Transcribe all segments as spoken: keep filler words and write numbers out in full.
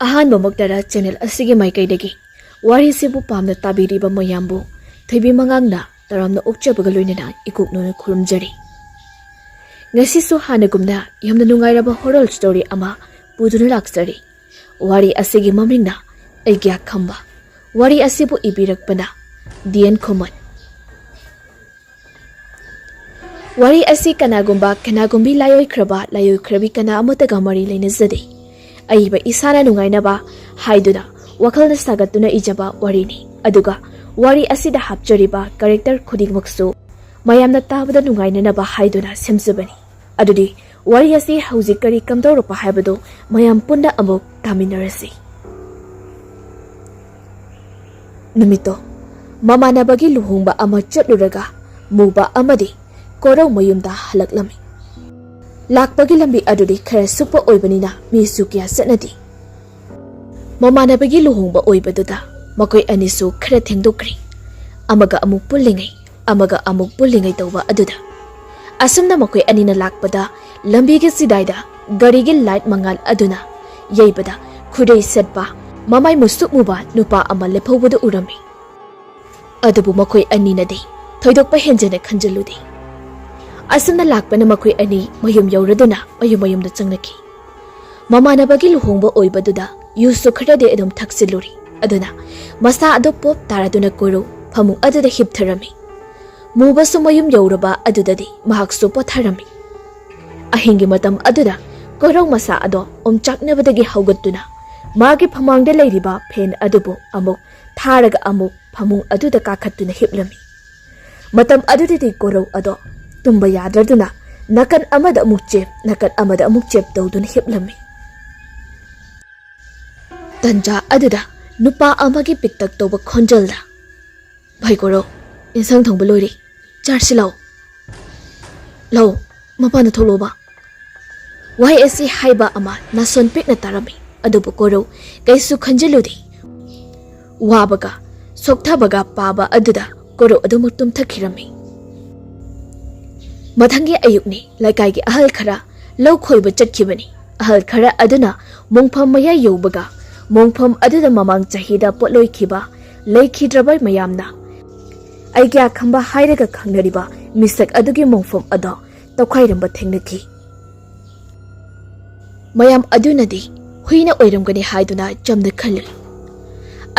ꯑꯍꯥꯟꯕꯃꯛꯇꯗ channel ꯑꯁꯤꯒꯤ ꯃꯥꯏꯀꯩꯗꯒꯤ ꯋꯥꯔꯤꯁꯤꯕꯨ ꯄꯥꯝꯅ ꯇꯥꯕꯤꯔꯤꯕ ꯃꯌꯥꯝꯕꯨ ꯊꯣꯏꯕꯤ ꯃꯉꯥꯡꯅ ꯇꯔꯥꯝꯅ ꯑꯣꯛꯆꯕꯒ ꯂꯣꯏꯅꯅ ꯏꯀꯣꯛꯅꯅ ꯈꯨꯔꯨꯝꯖꯔꯤ꯫ ꯉꯁꯤꯁꯨ ꯍꯥꯟꯅꯒꯨꯝꯅ ꯌꯥꯝꯅ ꯅꯨꯡꯉꯥꯏꯔꯕ ꯍꯣꯔꯔ ꯁ꯭ꯇꯣꯔꯤ ꯑꯃ ꯄꯨꯗꯨꯅ ꯂꯥꯛꯆꯔꯤ꯫ ꯋꯥꯔꯤ ꯑꯁꯤꯒꯤ ꯃꯃꯤꯡꯅ ꯑꯩꯒ꯭ꯌꯥ ꯈꯝꯕ꯫ ꯋꯥꯔꯤ ꯑꯁꯤꯕꯨ ꯏꯕꯤꯔꯛꯄꯅ ꯗꯤ ꯑꯦꯟ ꯈꯨꯃꯟ꯫ ꯋꯥꯔꯤ ꯑꯁꯤ ꯀꯅꯥꯒꯨꯝꯕ ꯀꯅꯥꯒꯨꯝꯕꯤ ꯂꯥꯏꯑꯣꯏꯈ꯭ꯔꯕ ꯂꯥꯏꯑꯣꯏꯈ꯭ꯔꯕꯤ ꯀꯅꯥ ꯑꯃꯠꯇꯒ ꯃꯔꯤ ꯂꯩꯅꯖꯗꯦ꯫ ꯑꯏꯕ ꯏꯁꯥꯅ ꯅꯨꯡꯉꯥꯏꯅꯕ ꯍꯥꯏꯗꯨꯅ ꯋꯥꯈꯜꯅ ꯁꯥꯒꯠꯇꯨꯅ ꯏꯖꯕ ꯋꯥꯔꯤꯅꯤ꯫ ꯑꯗꯨꯒ ꯋꯥꯔꯤ ꯑꯁꯤꯗ ꯍꯥꯞꯆꯔꯤꯕ ꯀꯦꯔꯦꯛꯇꯔ ꯈꯨꯗꯤꯡꯃꯛꯁꯨ ꯃꯌꯥꯝꯅ ꯇꯥꯕꯗ ꯅꯨꯡꯉꯥꯏꯅꯅꯕ ꯍꯥꯏꯗꯨꯅ ꯁꯦꯝꯖꯕꯅꯤ꯫ ꯑꯗꯨꯗꯤ ꯋꯥꯔꯤ ꯑꯁꯤ ꯍꯧꯖꯤꯛ ꯀꯔꯤ ꯀꯝꯗꯧꯔꯛꯄ ꯍꯥꯏꯕꯗꯨ ꯃꯌꯥꯝ ꯄꯨꯟꯅ ꯑꯃꯨꯛ ꯇꯥꯃꯤꯟꯅꯔꯁꯤ꯫ ꯅꯨꯃꯤꯠꯇꯣ ꯃꯃꯥꯟꯅꯕꯒꯤ ꯂꯨꯍꯣꯡꯕ ꯑꯃ ꯆꯠꯂꯨꯔꯒ ꯃꯨꯕ ꯑꯃꯗꯤ ꯀꯣꯔꯧ ꯃꯌꯨꯝꯗ ꯍꯜꯂꯛꯂꯝꯃꯤ꯫ ꯂꯥꯛꯄꯒꯤ ꯂꯝꯕꯤ ꯑꯗꯨꯗꯤ ꯈꯔ ꯁꯨꯛꯄ ꯑꯣꯏꯕꯅꯤꯅ ꯃꯤꯁꯨ ꯀꯌꯥ ꯆꯠꯅꯗꯦ꯫ ꯃꯃꯥꯟꯅꯕꯒꯤ ꯂꯨꯍꯣꯡꯕ ꯑꯣꯏꯕꯗꯨꯗ ꯃꯈꯣꯏ ꯑꯅꯤꯁꯨ ꯈꯔ ꯊꯦꯡꯗꯣꯛꯈ꯭ꯔꯦ꯫ ꯑꯃꯒ ꯑꯃꯨꯛ ꯄꯨꯜꯂꯤꯉꯩ, ꯑꯃꯒ ꯑꯃꯨꯛ ꯄꯨꯜꯂꯤꯉꯩ ꯇꯧꯕ ꯑꯗꯨꯗ꯫ ꯑꯁꯨꯝꯅ ꯃꯈꯣꯏ ꯑꯅꯤꯅ ꯂꯥꯛꯄꯗ ꯂꯝꯕꯤꯒꯤ ꯆꯤꯗꯥꯏꯗ ꯒꯥꯔꯤꯒꯤ ꯂꯥꯏꯠ ꯃꯉꯥꯜ ꯑꯗꯨꯅ ꯌꯩꯕꯗ ꯈꯨꯗꯩ ꯁꯦꯠꯄ, ꯃꯃꯥꯏ ꯃꯨꯁꯨꯛ ꯃꯨꯕ ꯅꯨꯄꯥ ꯑꯃ ꯂꯦꯞꯍꯧꯕꯗꯨ ꯎꯔꯝꯃꯤ꯫ ꯑꯗꯨꯕꯨ ꯃꯈꯣꯏ ꯑꯅꯤꯅꯗꯤ ꯊꯣꯏꯗꯣꯛꯄ ꯍꯦꯟꯖꯅ ꯈꯟꯖꯤꯜꯂꯨꯗꯦ꯫ ꯑꯁꯨꯝꯅ ꯂꯥꯛꯄꯅ ꯃꯈꯣꯏ ꯑꯅꯤ ꯃꯌꯨꯝ ꯌꯧꯔꯗꯨꯅ ꯃꯌꯨꯝ ꯃꯌꯨꯝꯗ ꯆꯪꯅꯈꯤ꯫ ꯃꯃꯥꯟꯅꯕꯒꯤ ꯂꯨꯍꯣꯡꯕ ꯑꯣꯏꯕꯗꯨꯗ ꯌꯨꯁꯨ ꯈꯔꯗꯤ ꯑꯗꯨꯝ ꯊꯛꯆꯤꯜꯂꯨꯔꯦ꯫ ꯑꯗꯨꯅ ꯃꯁꯥ ꯑꯗꯨ ꯄꯣꯞ ꯇꯥꯔꯗꯨꯅ ꯀꯣꯔꯧ ꯐꯃꯨꯡ ꯑꯗꯨꯗ ꯍꯤꯞꯊꯔꯝꯃꯤ꯫ ꯃꯨꯕꯁꯨ ꯃꯌꯨꯝ ꯌꯧꯔꯕ ꯑꯗꯨꯗꯗꯤ ꯃꯍꯥꯛꯁꯨ ꯄꯣꯊꯥꯔꯝꯃꯤ꯫ ꯑꯍꯤꯡꯒꯤ ꯃꯇꯝ ꯑꯗꯨꯗ ꯀꯣꯔꯧ ꯃꯁꯥ ꯑꯗꯣ ꯑꯣꯝꯆꯥꯛꯅꯕꯗꯒꯤ ꯍꯧꯒꯠꯇꯨꯅ ꯃꯥꯒꯤ ꯐꯃꯥꯡꯗ ꯂꯩꯔꯤꯕ ꯐꯦꯟ ꯑꯗꯨꯕꯨ ꯑꯃꯨꯛ ꯊꯥꯔꯒ ꯑꯃꯨꯛ ꯐꯃꯨꯡ ꯑꯗꯨꯗ ꯀꯥꯈꯠꯇꯨꯅ ꯍꯤꯞꯂꯝꯃꯤ꯫ ꯃꯇꯝ ꯑꯗꯨꯗꯗꯤ ꯀꯣꯔꯧ ꯑꯗꯣ ꯇꯨꯝꯕ ꯌꯥꯗ꯭ꯔꯗꯨꯅ ꯅꯥꯀꯟ ꯑꯃꯗ ꯑꯃꯨꯛ ꯆꯦꯞ, ꯅꯥꯀꯟ ꯑꯃꯗ ꯑꯃꯨꯛ ꯆꯦꯞ ꯇꯧꯗꯨꯅ ꯍꯤꯞꯂꯝꯃꯤ꯫ ꯇꯟꯖꯥ ꯑꯗꯨꯗ ꯅꯨꯄꯥ ꯑꯃꯒꯤ ꯄꯤꯛꯇꯛ ꯇꯧꯕ ꯈꯣꯟꯖꯦꯜꯗ, "ꯚꯥꯏ ꯀꯣꯔꯧ, ꯏꯟꯁꯥꯡ ꯊꯣꯡꯕ ꯂꯣꯏꯔꯦ, ꯆꯥꯔꯁꯤ ꯂꯥꯛꯑꯣ꯫ ꯂꯥꯛꯑꯣ, ꯃꯄꯥꯟꯗ ꯊꯣꯛꯂꯛꯑꯣꯕ"꯫ ꯋꯥꯍꯩ ꯑꯁꯤ ꯍꯥꯏꯕ ꯑꯃ ꯅꯥꯁꯣꯟ ꯄꯤꯛꯅ ꯇꯥꯔꯝꯃꯤ, ꯑꯗꯨꯕꯨ ꯀꯣꯔꯧ ꯀꯩꯁꯨ ꯈꯟꯖꯤꯜꯂꯨꯗꯦ꯫ ꯋꯥꯕꯒ ꯁꯣꯛꯊꯕꯒ ꯄꯥꯕ ꯑꯗꯨꯗ ꯀꯣꯔꯧ ꯑꯗꯨꯃꯛ ꯇꯨꯝꯊꯈꯤꯔꯝꯃꯤ꯫ ꯃꯊꯪꯒꯤ ꯑꯌꯨꯛꯅꯤ, ꯂꯩꯀꯥꯏꯒꯤ ꯑꯍꯜ ꯈꯔ ꯂꯧ ꯈꯣꯏꯕ ꯆꯠꯈꯤꯕꯅꯤ꯫ ꯑꯍꯜ ꯈꯔ ꯑꯗꯨꯅ ꯃꯣꯡꯐꯝ ꯃꯌꯥꯏ ꯌꯧꯕꯒ, ꯃꯣꯡꯐꯝ ꯑꯗꯨꯗ ꯃꯃꯥꯡ ꯆꯍꯤꯗ ꯄꯣꯠꯂꯣꯏꯈꯤꯕ, ꯂꯩꯈꯤꯗ꯭ꯔꯕ ꯃꯌꯥꯝꯅ ꯑꯩꯒ꯭ꯌꯥ ꯈꯝꯕ ꯍꯥꯏꯔꯒ ꯈꯪꯅꯔꯤꯕ ꯃꯤꯁꯛ ꯑꯗꯨꯒꯤ ꯃꯣꯡꯐꯝ ꯑꯗꯣ ꯇꯧꯈꯥꯏꯔꯝꯕ ꯊꯦꯡꯅꯈꯤ꯫ ꯃꯌꯥꯝ ꯑꯗꯨꯅꯗꯤ ꯍꯨꯏꯅ ꯑꯣꯏꯔꯝꯒꯅꯤ ꯍꯥꯏꯗꯨꯅ ꯆꯝꯅ ꯈꯜꯂꯨꯏ꯫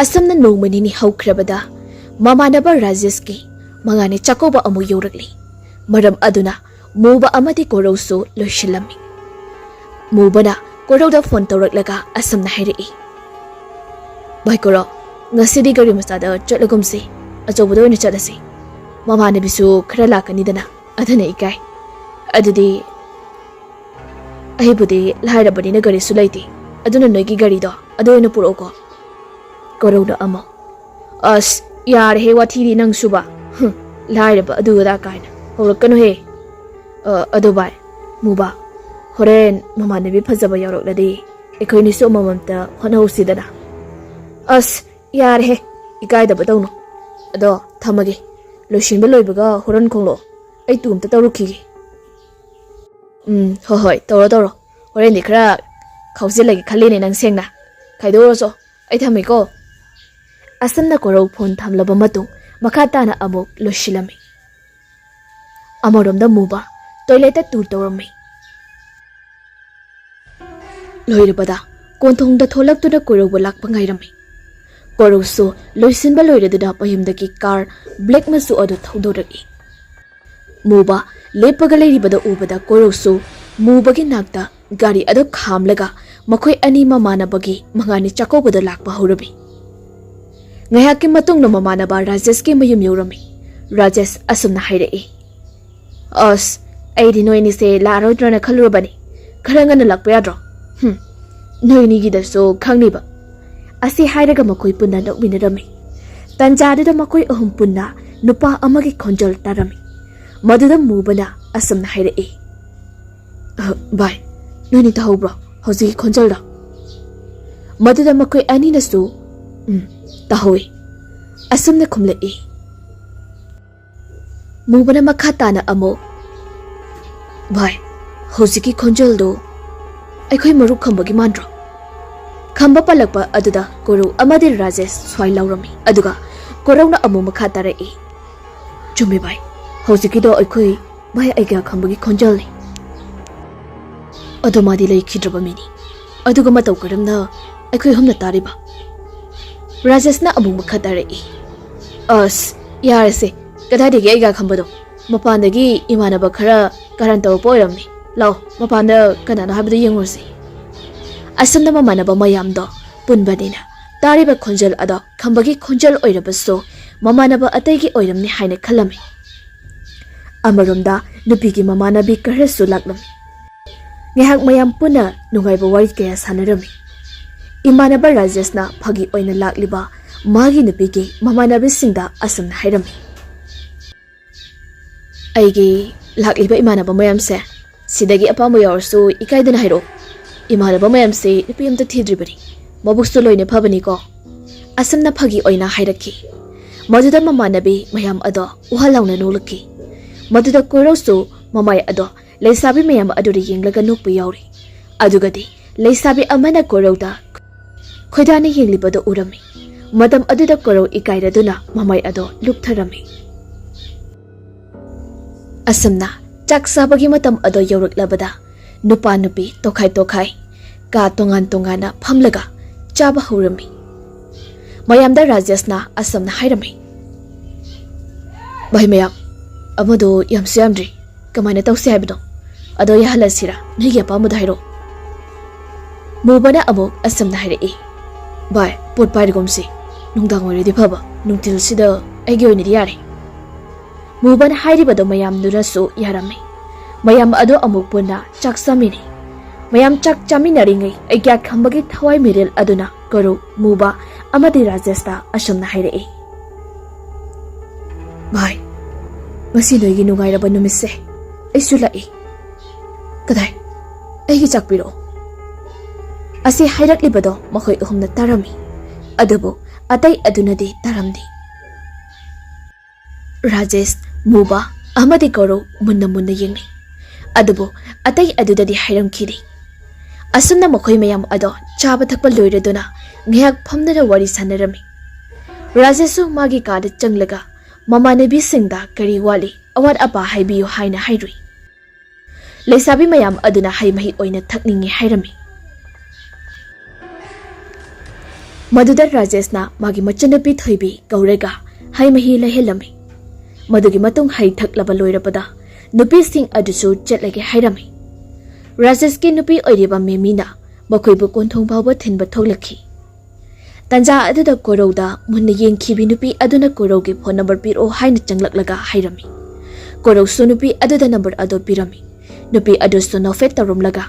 ꯑꯁꯨꯝꯅ ꯅꯣꯡꯃ ꯅꯤꯅꯤ ꯍꯧꯈ꯭ꯔꯕꯗ ꯃꯃꯥꯟꯅꯕ ꯔꯥꯖꯦꯁꯀꯤ ꯃꯉꯥꯅꯤ ꯆꯥꯛꯀꯧꯕ ꯑꯃꯨꯛ ꯌꯧꯔꯛꯂꯤ꯫ ꯃꯔꯝ ꯑꯗꯨꯅ ꯃꯨꯕ ꯑꯃꯗꯤ ꯀꯣꯔꯧꯁꯨ ꯂꯣꯏꯁꯤꯜꯂꯝꯃꯤ꯫ ꯃꯨꯕꯅ ꯀꯣꯔꯧꯗ ꯐꯣꯟ ꯇꯧꯔꯛꯂꯒ ꯑꯁꯨꯝꯅ ꯍꯥꯏꯔꯛꯏ, "ꯚꯥꯏ ꯀꯣꯔꯧ, ꯉꯁꯤꯗꯤ ꯒꯥꯔꯤ ꯃꯆꯥꯗ ꯆꯠꯂꯒꯨꯝꯁꯤ, ꯑꯆꯧꯕꯗ ꯑꯣꯏꯅ ꯆꯠꯂꯁꯤ꯫ ꯃꯃꯥꯟꯅꯕꯤꯁꯨ ꯈꯔ ꯂꯥꯛꯀꯅꯤꯗꯅ, ꯑꯗꯨꯅ ꯏꯀꯥꯏ꯫ ꯑꯗꯨꯗꯤ ꯑꯩꯕꯨꯗꯤ ꯂꯥꯏꯔꯕꯅꯤꯅ ꯒꯥꯔꯤꯁꯨ ꯂꯩꯇꯦ, ꯑꯗꯨꯅ ꯅꯣꯏꯒꯤ ꯒꯥꯔꯤꯗꯣ ꯑꯗꯨ ꯑꯣꯏꯅ ꯄꯨꯔꯛꯎꯀꯣ꯫" ꯀꯣꯔꯧꯅ ꯑꯃꯨꯛ, "ꯑꯁ, ꯌꯥꯔꯦꯍꯦ, ꯋꯥꯊꯤꯗꯤ ꯅꯪꯁꯨꯕ꯫ ꯍꯨꯝ, ꯂꯥꯏꯔꯕ ꯑꯗꯨ ꯑꯗꯥ ꯀꯥꯏꯅ ꯍꯧꯔꯛꯀꯅꯨꯍꯦ꯫ ꯑ, ꯑꯗꯣ ꯚꯥꯏ, ꯃꯨꯕꯥ, ꯍꯣꯔꯦꯟ ꯃꯃꯥꯟꯅꯕꯤ ꯐꯖꯕ ꯌꯥꯎꯔꯛꯂꯗꯤ ꯑꯩꯈꯣꯏꯅꯤꯁꯨ ꯑꯃꯃꯝꯇ ꯍꯣꯠꯅꯍꯧꯁꯤꯗꯅ꯫" "ꯑꯁ, ꯌꯥꯔꯦꯍꯦ, ꯏꯀꯥꯏꯗꯕ ꯇꯧꯅꯨ꯫ ꯑꯗꯣ ꯊꯝꯃꯒꯦ, ꯂꯣꯏꯁꯤꯟꯕ ꯂꯣꯏꯕꯒ ꯍꯣꯔꯦꯟ ꯈꯣꯡꯂꯛꯑꯣ, ꯑꯩ ꯇꯨ ꯑꯝꯇ ꯇꯧꯔꯨꯈꯤꯒꯦ꯫" "ꯎꯝ, ꯍꯣꯏ ꯍꯣꯏ, ꯇꯧꯔꯣ ꯇꯧꯔꯣ꯫ ꯍꯣꯔꯦꯟꯗꯤ ꯈꯔ ꯈꯥꯎꯖꯤꯜꯂꯒꯦ ꯈꯜꯂꯤꯅꯦ ꯅꯪ ꯁꯦꯡꯅ꯫ ꯈꯥꯏꯗꯣꯛꯎꯔꯣꯆꯣ, ꯑꯩ ꯊꯝꯃꯦꯀꯣ꯫" ꯑꯁꯨꯝꯅ ꯀꯣꯔꯧ ꯐꯣꯟ ꯊꯝꯂꯕ ꯃꯇꯨꯡ ꯃꯈꯥ ꯇꯥꯅ ꯑꯃꯨꯛ ꯂꯣꯏꯁꯤꯜꯂꯝꯃꯤ꯫ ꯑꯃꯔꯣꯝꯗ ꯃꯨꯕ ꯇꯣꯏꯂꯦꯠꯇ ꯇꯨꯔ ꯇꯧꯔꯝꯃꯤ꯫ ꯂꯣꯏꯔꯕꯗ ꯀꯣꯟꯊꯣꯡꯗ ꯊꯣꯛꯂꯛꯇꯨꯅ ꯀꯣꯔꯧꯕ ꯂꯥꯛꯄ ꯉꯥꯏꯔꯝꯃꯤ꯫ ꯀꯣꯔꯧꯁꯨ ꯂꯣꯏꯁꯤꯟꯕ ꯂꯣꯏꯔꯗꯨꯅ ꯃꯌꯨꯝꯗꯒꯤ ꯀꯥꯔ ꯕ꯭ꯂꯦꯛ ꯃꯆꯨ ꯑꯗꯨ ꯊꯧꯗꯣꯔꯛꯏ꯫ ꯃꯨꯕ ꯂꯦꯞꯄꯒ ꯂꯩꯔꯤꯕꯗ ꯎꯕꯗ ꯀꯣꯔꯧꯁꯨ ꯃꯨꯕꯒꯤ ꯅꯥꯛꯇ ꯒꯥꯔꯤ ꯑꯗꯨ ꯈꯥꯝꯂꯒ ꯃꯈꯣꯏ ꯑꯅꯤ ꯃꯃꯥꯟꯅꯕꯒꯤ ꯃꯉꯥꯅꯤ ꯆꯥꯛꯀꯧꯕꯗ ꯂꯥꯛꯄ ꯍꯧꯔꯝꯃꯤ꯫ ꯉꯥꯏꯍꯥꯛꯀꯤ ꯃꯇꯨꯡꯗ ꯃꯃꯥꯟꯅꯕ ꯔꯥꯖꯦꯁꯀꯤ ꯃꯌꯨꯝ ꯌꯧꯔꯝꯃꯤ꯫ ꯔꯥꯖꯦꯁ ꯑꯁꯨꯝꯅ ꯍꯥꯏꯔꯛꯏ, "ꯑꯁ, ꯑꯩꯗꯤ ꯅꯣꯏ ꯑꯅꯤꯁꯦ ꯂꯥꯛꯑꯔꯣꯏꯗ꯭ꯔꯅ ꯈꯜꯂꯨꯔꯕꯅꯤ꯫ ꯈꯔ ꯉꯟꯅ ꯂꯥꯛꯄ ꯌꯥꯗ꯭ꯔꯣ? ꯍꯨꯝ, ꯅꯣꯏ ꯑꯅꯤꯒꯤꯗꯁꯨ ꯈꯪꯅꯤꯕ꯫" ꯑꯁꯤ ꯍꯥꯏꯔꯒ ꯃꯈꯣꯏ ꯄꯨꯟꯅ ꯅꯣꯛꯃꯤꯟꯅꯔꯝꯃꯤ꯫ ꯇꯟꯖꯥꯗꯨꯗ ꯃꯈꯣꯏ ꯑꯍꯨꯝ ꯄꯨꯟꯅ ꯅꯨꯄꯥ ꯑꯃꯒꯤ ꯈꯣꯟꯖꯦꯜ ꯇꯥꯔꯝꯃꯤ꯫ ꯃꯗꯨꯗ ꯃꯨꯕꯅ ꯑꯁꯨꯝꯅ ꯍꯥꯏꯔꯛꯏ, "ꯑ, ꯚꯥꯏ, ꯅꯣꯏꯅꯤ ꯇꯥꯍꯧꯕ꯭ꯔꯣ ꯍꯧꯖꯤꯛꯀꯤ ꯈꯣꯟꯖꯦꯜꯗꯣ?" ꯃꯗꯨꯗ ꯃꯈꯣꯏ ꯑꯅꯤꯅꯁꯨ, "ꯎꯝ, ꯇꯥꯍꯧꯏ" ꯑꯁꯨꯝꯅ ꯈꯨꯝꯂꯛꯏ꯫ ꯃꯨꯕꯅ ꯃꯈꯥ ꯇꯥꯅ ꯑꯃꯨꯛ, "ꯚꯥꯏ, ꯍꯧꯖꯤꯛꯀꯤ ꯈꯣꯟꯖꯦꯜꯗꯨ ꯑꯩꯈꯣꯏ ꯃꯔꯨꯞ ꯈꯝꯕꯒꯤ ꯃꯥꯟꯗ꯭ꯔꯣ? ꯈꯝꯕ ꯄꯜꯂꯛꯄ ꯑꯗꯨꯗ ꯀꯣꯔꯧ ꯑꯃꯗꯤ ꯔꯥꯖꯦꯁ ꯁ꯭ꯋꯥꯏ ꯂꯥꯎꯔꯝꯃꯤ꯫ ꯑꯗꯨꯒ ꯀꯣꯔꯧꯅ ꯑꯃꯨꯛ ꯃꯈꯥ ꯇꯥꯔꯛꯏ, "ꯆꯨꯝꯃꯤ ꯚꯥꯏ, ꯍꯧꯖꯤꯛꯀꯤꯗꯣ ꯑꯩꯈꯣꯏ ꯚꯥꯏ ꯑꯩꯒ ꯈꯝꯕꯒꯤ ꯈꯣꯟꯖꯦꯜꯅꯤ꯫ ꯑꯗꯣ ꯃꯥꯗꯤ ꯂꯩꯈꯤꯗ꯭ꯔꯕ ꯃꯤꯅꯤ꯫ ꯑꯗꯨꯒ ꯃꯇꯧ ꯀꯔꯝꯅ ꯑꯩꯈꯣꯏ ꯑꯍꯨꯝꯅ ꯇꯥꯔꯤꯕ?" ꯔꯥꯖꯦꯁꯅ ꯑꯃꯨꯛ ꯃꯈꯥ ꯇꯥꯔꯛꯏ, "ꯑꯁ, ꯌꯥꯔꯦꯁꯦ, ꯀꯗꯥꯏꯗꯒꯤ ꯑꯩꯒ ꯈꯝꯕꯗꯣ? ꯃꯄꯥꯟꯗꯒꯤ ꯏꯃꯥꯟꯅꯕ ꯈꯔ ꯀꯥꯔꯟ ꯇꯧꯔꯛꯄ ꯑꯣꯏꯔꯝꯅꯤ꯫ ꯂꯥꯎ, ꯃꯄꯥꯟꯗ ꯀꯅꯥꯅꯣ ꯍꯥꯏꯕꯗꯨ ꯌꯦꯡꯉꯨꯔꯁꯤ꯫" ꯑꯁꯨꯝꯅ ꯃꯃꯥꯟꯅꯕ ꯃꯌꯥꯝꯗꯣ ꯄꯨꯟꯕꯅꯤꯅ ꯇꯥꯔꯤꯕ ꯈꯣꯟꯖꯦꯜ ꯑꯗꯣ ꯈꯝꯕꯒꯤ ꯈꯣꯟꯖꯦꯜ ꯑꯣꯏꯔꯕꯁꯨ ꯃꯃꯥꯟꯅꯕ ꯑꯇꯩꯒꯤ ꯑꯣꯏꯔꯝꯅꯤ ꯍꯥꯏꯅ ꯈꯜꯂꯝꯃꯤ꯫ ꯑꯃꯔꯣꯝꯗ ꯅꯨꯄꯤꯒꯤ ꯃꯃꯥꯟꯅꯕꯤ ꯈꯔꯁꯨ ꯂꯥꯛꯂꯝꯃꯤ꯫ ꯉꯥꯏꯍꯥꯛ ꯃꯌꯥꯝ ꯄꯨꯟꯅ ꯅꯨꯡꯉꯥꯏꯕ ꯋꯥꯔꯤ ꯀꯌꯥ ꯁꯥꯟꯅꯔꯝꯃꯤ꯫ ꯏꯃꯥꯟꯅꯕ ꯔꯥꯖꯦꯁꯅ ꯐꯥꯒꯤ ꯑꯣꯏꯅ ꯂꯥꯛꯂꯤꯕ ꯃꯥꯒꯤ ꯅꯨꯄꯤꯒꯤ ꯃꯃꯥꯟꯅꯕꯤꯁꯤꯡꯗ ꯑꯁꯨꯝꯅ ꯍꯥꯏꯔꯝꯃꯤ, "ꯑꯩꯒꯤ ꯂꯥꯛꯂꯤꯕ ꯏꯃꯥꯟꯅꯕ ꯃꯌꯥꯝꯁꯦ, ꯁꯤꯗꯒꯤ ꯑꯄꯥꯝꯕ ꯌꯥꯎꯔꯁꯨ ꯏꯀꯥꯏꯗꯅ ꯍꯥꯏꯔꯛꯑꯣ꯫ ꯏꯃꯥꯟꯅꯕ ꯃꯌꯥꯝꯁꯦ ꯅꯨꯄꯤ ꯑꯝꯇ ꯊꯤꯗ꯭ꯔꯤꯕꯅꯤ꯫ ꯃꯕꯨꯛꯁꯨ ꯂꯣꯏꯅ ꯐꯕꯅꯤꯀꯣ꯫" ꯑꯁꯨꯝꯅ ꯐꯥꯒꯤ ꯑꯣꯏꯅ ꯍꯥꯏꯔꯛꯈꯤ꯫ ꯃꯗꯨꯗ ꯃꯃꯥꯟꯅꯕꯤ ꯃꯌꯥꯝ ꯑꯗꯣ ꯋꯥ ꯂꯥꯎꯅ ꯅꯣꯛꯂꯛꯈꯤ꯫ ꯃꯗꯨꯗ ꯀꯣꯏꯔꯧꯁꯨ ꯃꯃꯥꯏ ꯑꯗꯣ ꯂꯩꯁꯥꯕꯤ ꯃꯌꯥꯝ ꯑꯗꯨꯗ ꯌꯦꯡꯂꯒ ꯅꯣꯛꯄ ꯌꯥꯎꯔꯤ꯫ ꯑꯗꯨꯒꯗꯤ ꯂꯩꯁꯥꯕꯤ ꯑꯃꯅ ꯀꯣꯏꯔꯧꯗ ꯈꯣꯏꯗꯥꯅ ꯌꯦꯡꯂꯤꯕꯗꯨ ꯎꯔꯝꯃꯤ꯫ ꯃꯇꯝ ꯑꯗꯨꯗ ꯀꯣꯏꯔꯧ ꯏꯀꯥꯏꯔꯗꯨꯅ ꯃꯃꯥꯏ ꯑꯗꯣ ꯂꯨꯞꯊꯔꯝꯃꯤ꯫ ꯑꯁꯨꯝꯅ ꯆꯥꯛ ꯆꯥꯕꯒꯤ ꯃꯇꯝ ꯑꯗꯣ ꯌꯧꯔꯛꯂꯕꯗ ꯅꯨꯄꯥ ꯅꯨꯄꯤ ꯇꯣꯈꯥꯏ ꯇꯣꯈꯥꯏ ꯀꯥ ꯇꯣꯉꯥꯟ ꯇꯣꯉꯥꯟꯅ ꯐꯝꯂꯒ ꯆꯥꯕ ꯍꯧꯔꯝꯃꯤ꯫ ꯃꯌꯥꯝꯗ ꯔꯥꯖꯦꯁꯅ ꯑꯁꯨꯝꯅ ꯍꯥꯏꯔꯝꯃꯤ, "ꯚꯥꯏ ꯃꯌꯥꯝ, ꯑꯃꯗꯣ ꯌꯥꯝꯁꯨ ꯌꯥꯝꯗ꯭ꯔꯤ, ꯀꯃꯥꯏꯅ ꯇꯧꯁꯤ ꯍꯥꯏꯕꯅꯣ? ꯑꯗꯣ ꯌꯥꯍꯜꯂꯁꯤꯔꯥ? ꯅꯣꯏꯒꯤ ꯑꯄꯥꯝꯕꯗꯣ ꯍꯥꯏꯔꯛꯑꯣ꯫" ꯃꯨꯕꯅ ꯑꯃꯨꯛ ꯑꯁꯨꯝꯅ ꯍꯥꯏꯔꯛꯏ, "ꯚꯥꯏ, ꯄꯣꯠ ꯄꯥꯏꯔꯒꯨꯝꯁꯤ, ꯅꯨꯡꯗꯥꯡ ꯑꯣꯏꯔꯗꯤ ꯐꯕ, ꯅꯨꯡꯊꯤꯜꯁꯤꯗ ꯑꯩꯒꯤ ꯑꯣꯏꯅꯗꯤ ꯌꯥꯔꯦ꯫" ꯃꯨꯕꯅ ꯍꯥꯏꯔꯤꯕꯗꯣ ꯃꯌꯥꯝꯗꯨꯅꯁꯨ ꯌꯥꯔꯝꯃꯤ꯫ ꯃꯌꯥꯝ ꯑꯗꯣ ꯑꯃꯨꯛ ꯄꯨꯟꯅ ꯆꯥꯛ ꯆꯥꯃꯤꯟꯅꯩ꯫ ꯃꯌꯥꯝ ꯆꯥꯛ ꯆꯥꯃꯤꯟꯅꯔꯤꯉꯩ ꯑꯩꯒ꯭ꯌꯥ ꯈꯝꯕꯒꯤ ꯊꯋꯥꯏ ꯃꯤꯔꯦꯜ ꯑꯗꯨꯅ ꯀꯣꯔꯧ, ꯃꯨꯕ ꯑꯃꯗꯤ ꯔꯥꯖꯦꯁꯇ ꯑꯁꯨꯝꯅ ꯍꯥꯏꯔꯛꯏ, "ꯚꯥꯏ, ꯉꯁꯤ ꯅꯣꯏꯒꯤ ꯅꯨꯡꯉꯥꯏꯔꯕ ꯅꯨꯃꯤꯠꯁꯦ ꯑꯩꯁꯨ ꯂꯥꯛꯏ꯫ ꯀꯗꯥꯏ? ꯑꯩꯒꯤ ꯆꯥꯛ ꯄꯤꯔꯛꯑꯣ꯫" ꯑꯁꯤ ꯍꯥꯏꯔꯛꯂꯤꯕꯗꯣ ꯃꯈꯣꯏ ꯑꯍꯨꯝꯅ ꯇꯥꯔꯝꯃꯤ꯫ ꯑꯗꯨꯕꯨ ꯑꯇꯩ ꯑꯗꯨꯅꯗꯤ ꯇꯥꯔꯝꯗꯦ꯫ ꯔꯥꯖꯦꯁ, ꯃꯨꯕ ꯑꯃꯗꯤ ꯀꯣꯔꯧ ꯃꯨꯟꯅ ꯃꯨꯟꯅ ꯌꯦꯡꯂꯤ꯫ ꯑꯗꯨꯕꯨ ꯑꯇꯩ ꯑꯗꯨꯗꯗꯤ ꯍꯥꯏꯔꯝꯈꯤꯗꯦ꯫ ꯑꯁꯨꯝꯅ ꯃꯈꯣꯏ ꯃꯌꯥꯝ ꯑꯗꯣ ꯆꯥꯕ ꯊꯛꯄ ꯂꯣꯏꯔꯗꯨꯅ ꯉꯥꯏꯍꯥꯛ ꯐꯝꯗꯨꯅ ꯋꯥꯔꯤ ꯁꯥꯟꯅꯔꯝꯃꯤ꯫ ꯔꯥꯖꯦꯁꯁꯨ ꯃꯥꯒꯤ ꯀꯥꯗ ꯆꯪꯂꯒ ꯃꯃꯥꯟꯅꯕꯤꯁꯤꯡꯗ ꯀꯔꯤ ꯋꯥꯠꯂꯤ, ꯑꯋꯥꯠ ꯑꯄꯥ ꯍꯥꯏꯕꯤꯌꯨ ꯍꯥꯏꯅ ꯍꯥꯏꯔꯨꯏ꯫ ꯂꯩꯁꯥꯕꯤ ꯃꯌꯥꯝ ꯑꯗꯨꯅ ꯍꯩ ꯃꯍꯤ ꯑꯣꯏꯅ ꯊꯛꯅꯤꯡꯉꯤ ꯍꯥꯏꯔꯝꯃꯤ꯫ ꯃꯗꯨꯗ ꯔꯥꯖꯦꯁꯅ ꯃꯥꯒꯤ ꯃꯆꯟꯅꯨꯄꯤ ꯊꯣꯏꯕꯤ ꯀꯧꯔꯒ ꯍꯩ ꯃꯍꯤ ꯂꯩꯍꯜꯂꯝꯃꯤ꯫ ꯃꯗꯨꯒꯤ ꯃꯇꯨꯡ ꯍꯩ ꯊꯛꯂꯕ ꯂꯣꯏꯔꯕꯗ ꯅꯨꯄꯤꯁꯤꯡ ꯑꯗꯨꯁꯨ ꯆꯠꯂꯒꯦ ꯍꯥꯏꯔꯝꯃꯤ꯫ ꯔꯥꯖꯦꯁꯀꯤ ꯅꯨꯄꯤ ꯑꯣꯏꯔꯤꯕ ꯃꯦꯃꯤꯅ ꯃꯈꯣꯏꯕꯨ ꯀꯣꯟꯊꯣꯡ ꯐꯥꯎꯕ ꯊꯤꯟꯕ ꯊꯣꯛꯂꯛꯈꯤ꯫ ꯇꯟꯖꯥ ꯑꯗꯨꯗ ꯀꯣꯔꯧꯗ ꯃꯨꯟꯅ ꯌꯦꯡꯈꯤꯕꯤ ꯅꯨꯄꯤ ꯑꯗꯨꯅ ꯀꯣꯔꯧꯒꯤ ꯐꯣꯟ ꯅꯝꯕꯔ ꯄꯤꯔꯛꯑꯣ ꯍꯥꯏꯅ ꯆꯪꯂꯛꯂꯒ ꯍꯥꯏꯔꯝꯃꯤ꯫ ꯀꯣꯔꯧꯁꯨ ꯅꯨꯄꯤ ꯑꯗꯨꯗ ꯅꯝꯕꯔ ꯑꯗꯨ ꯄꯤꯔꯝꯃꯤ꯫ ꯅꯨꯄꯤ ꯑꯗꯨꯁꯨ ꯅꯣꯐꯦꯠ ꯇꯧꯔꯝꯂꯒ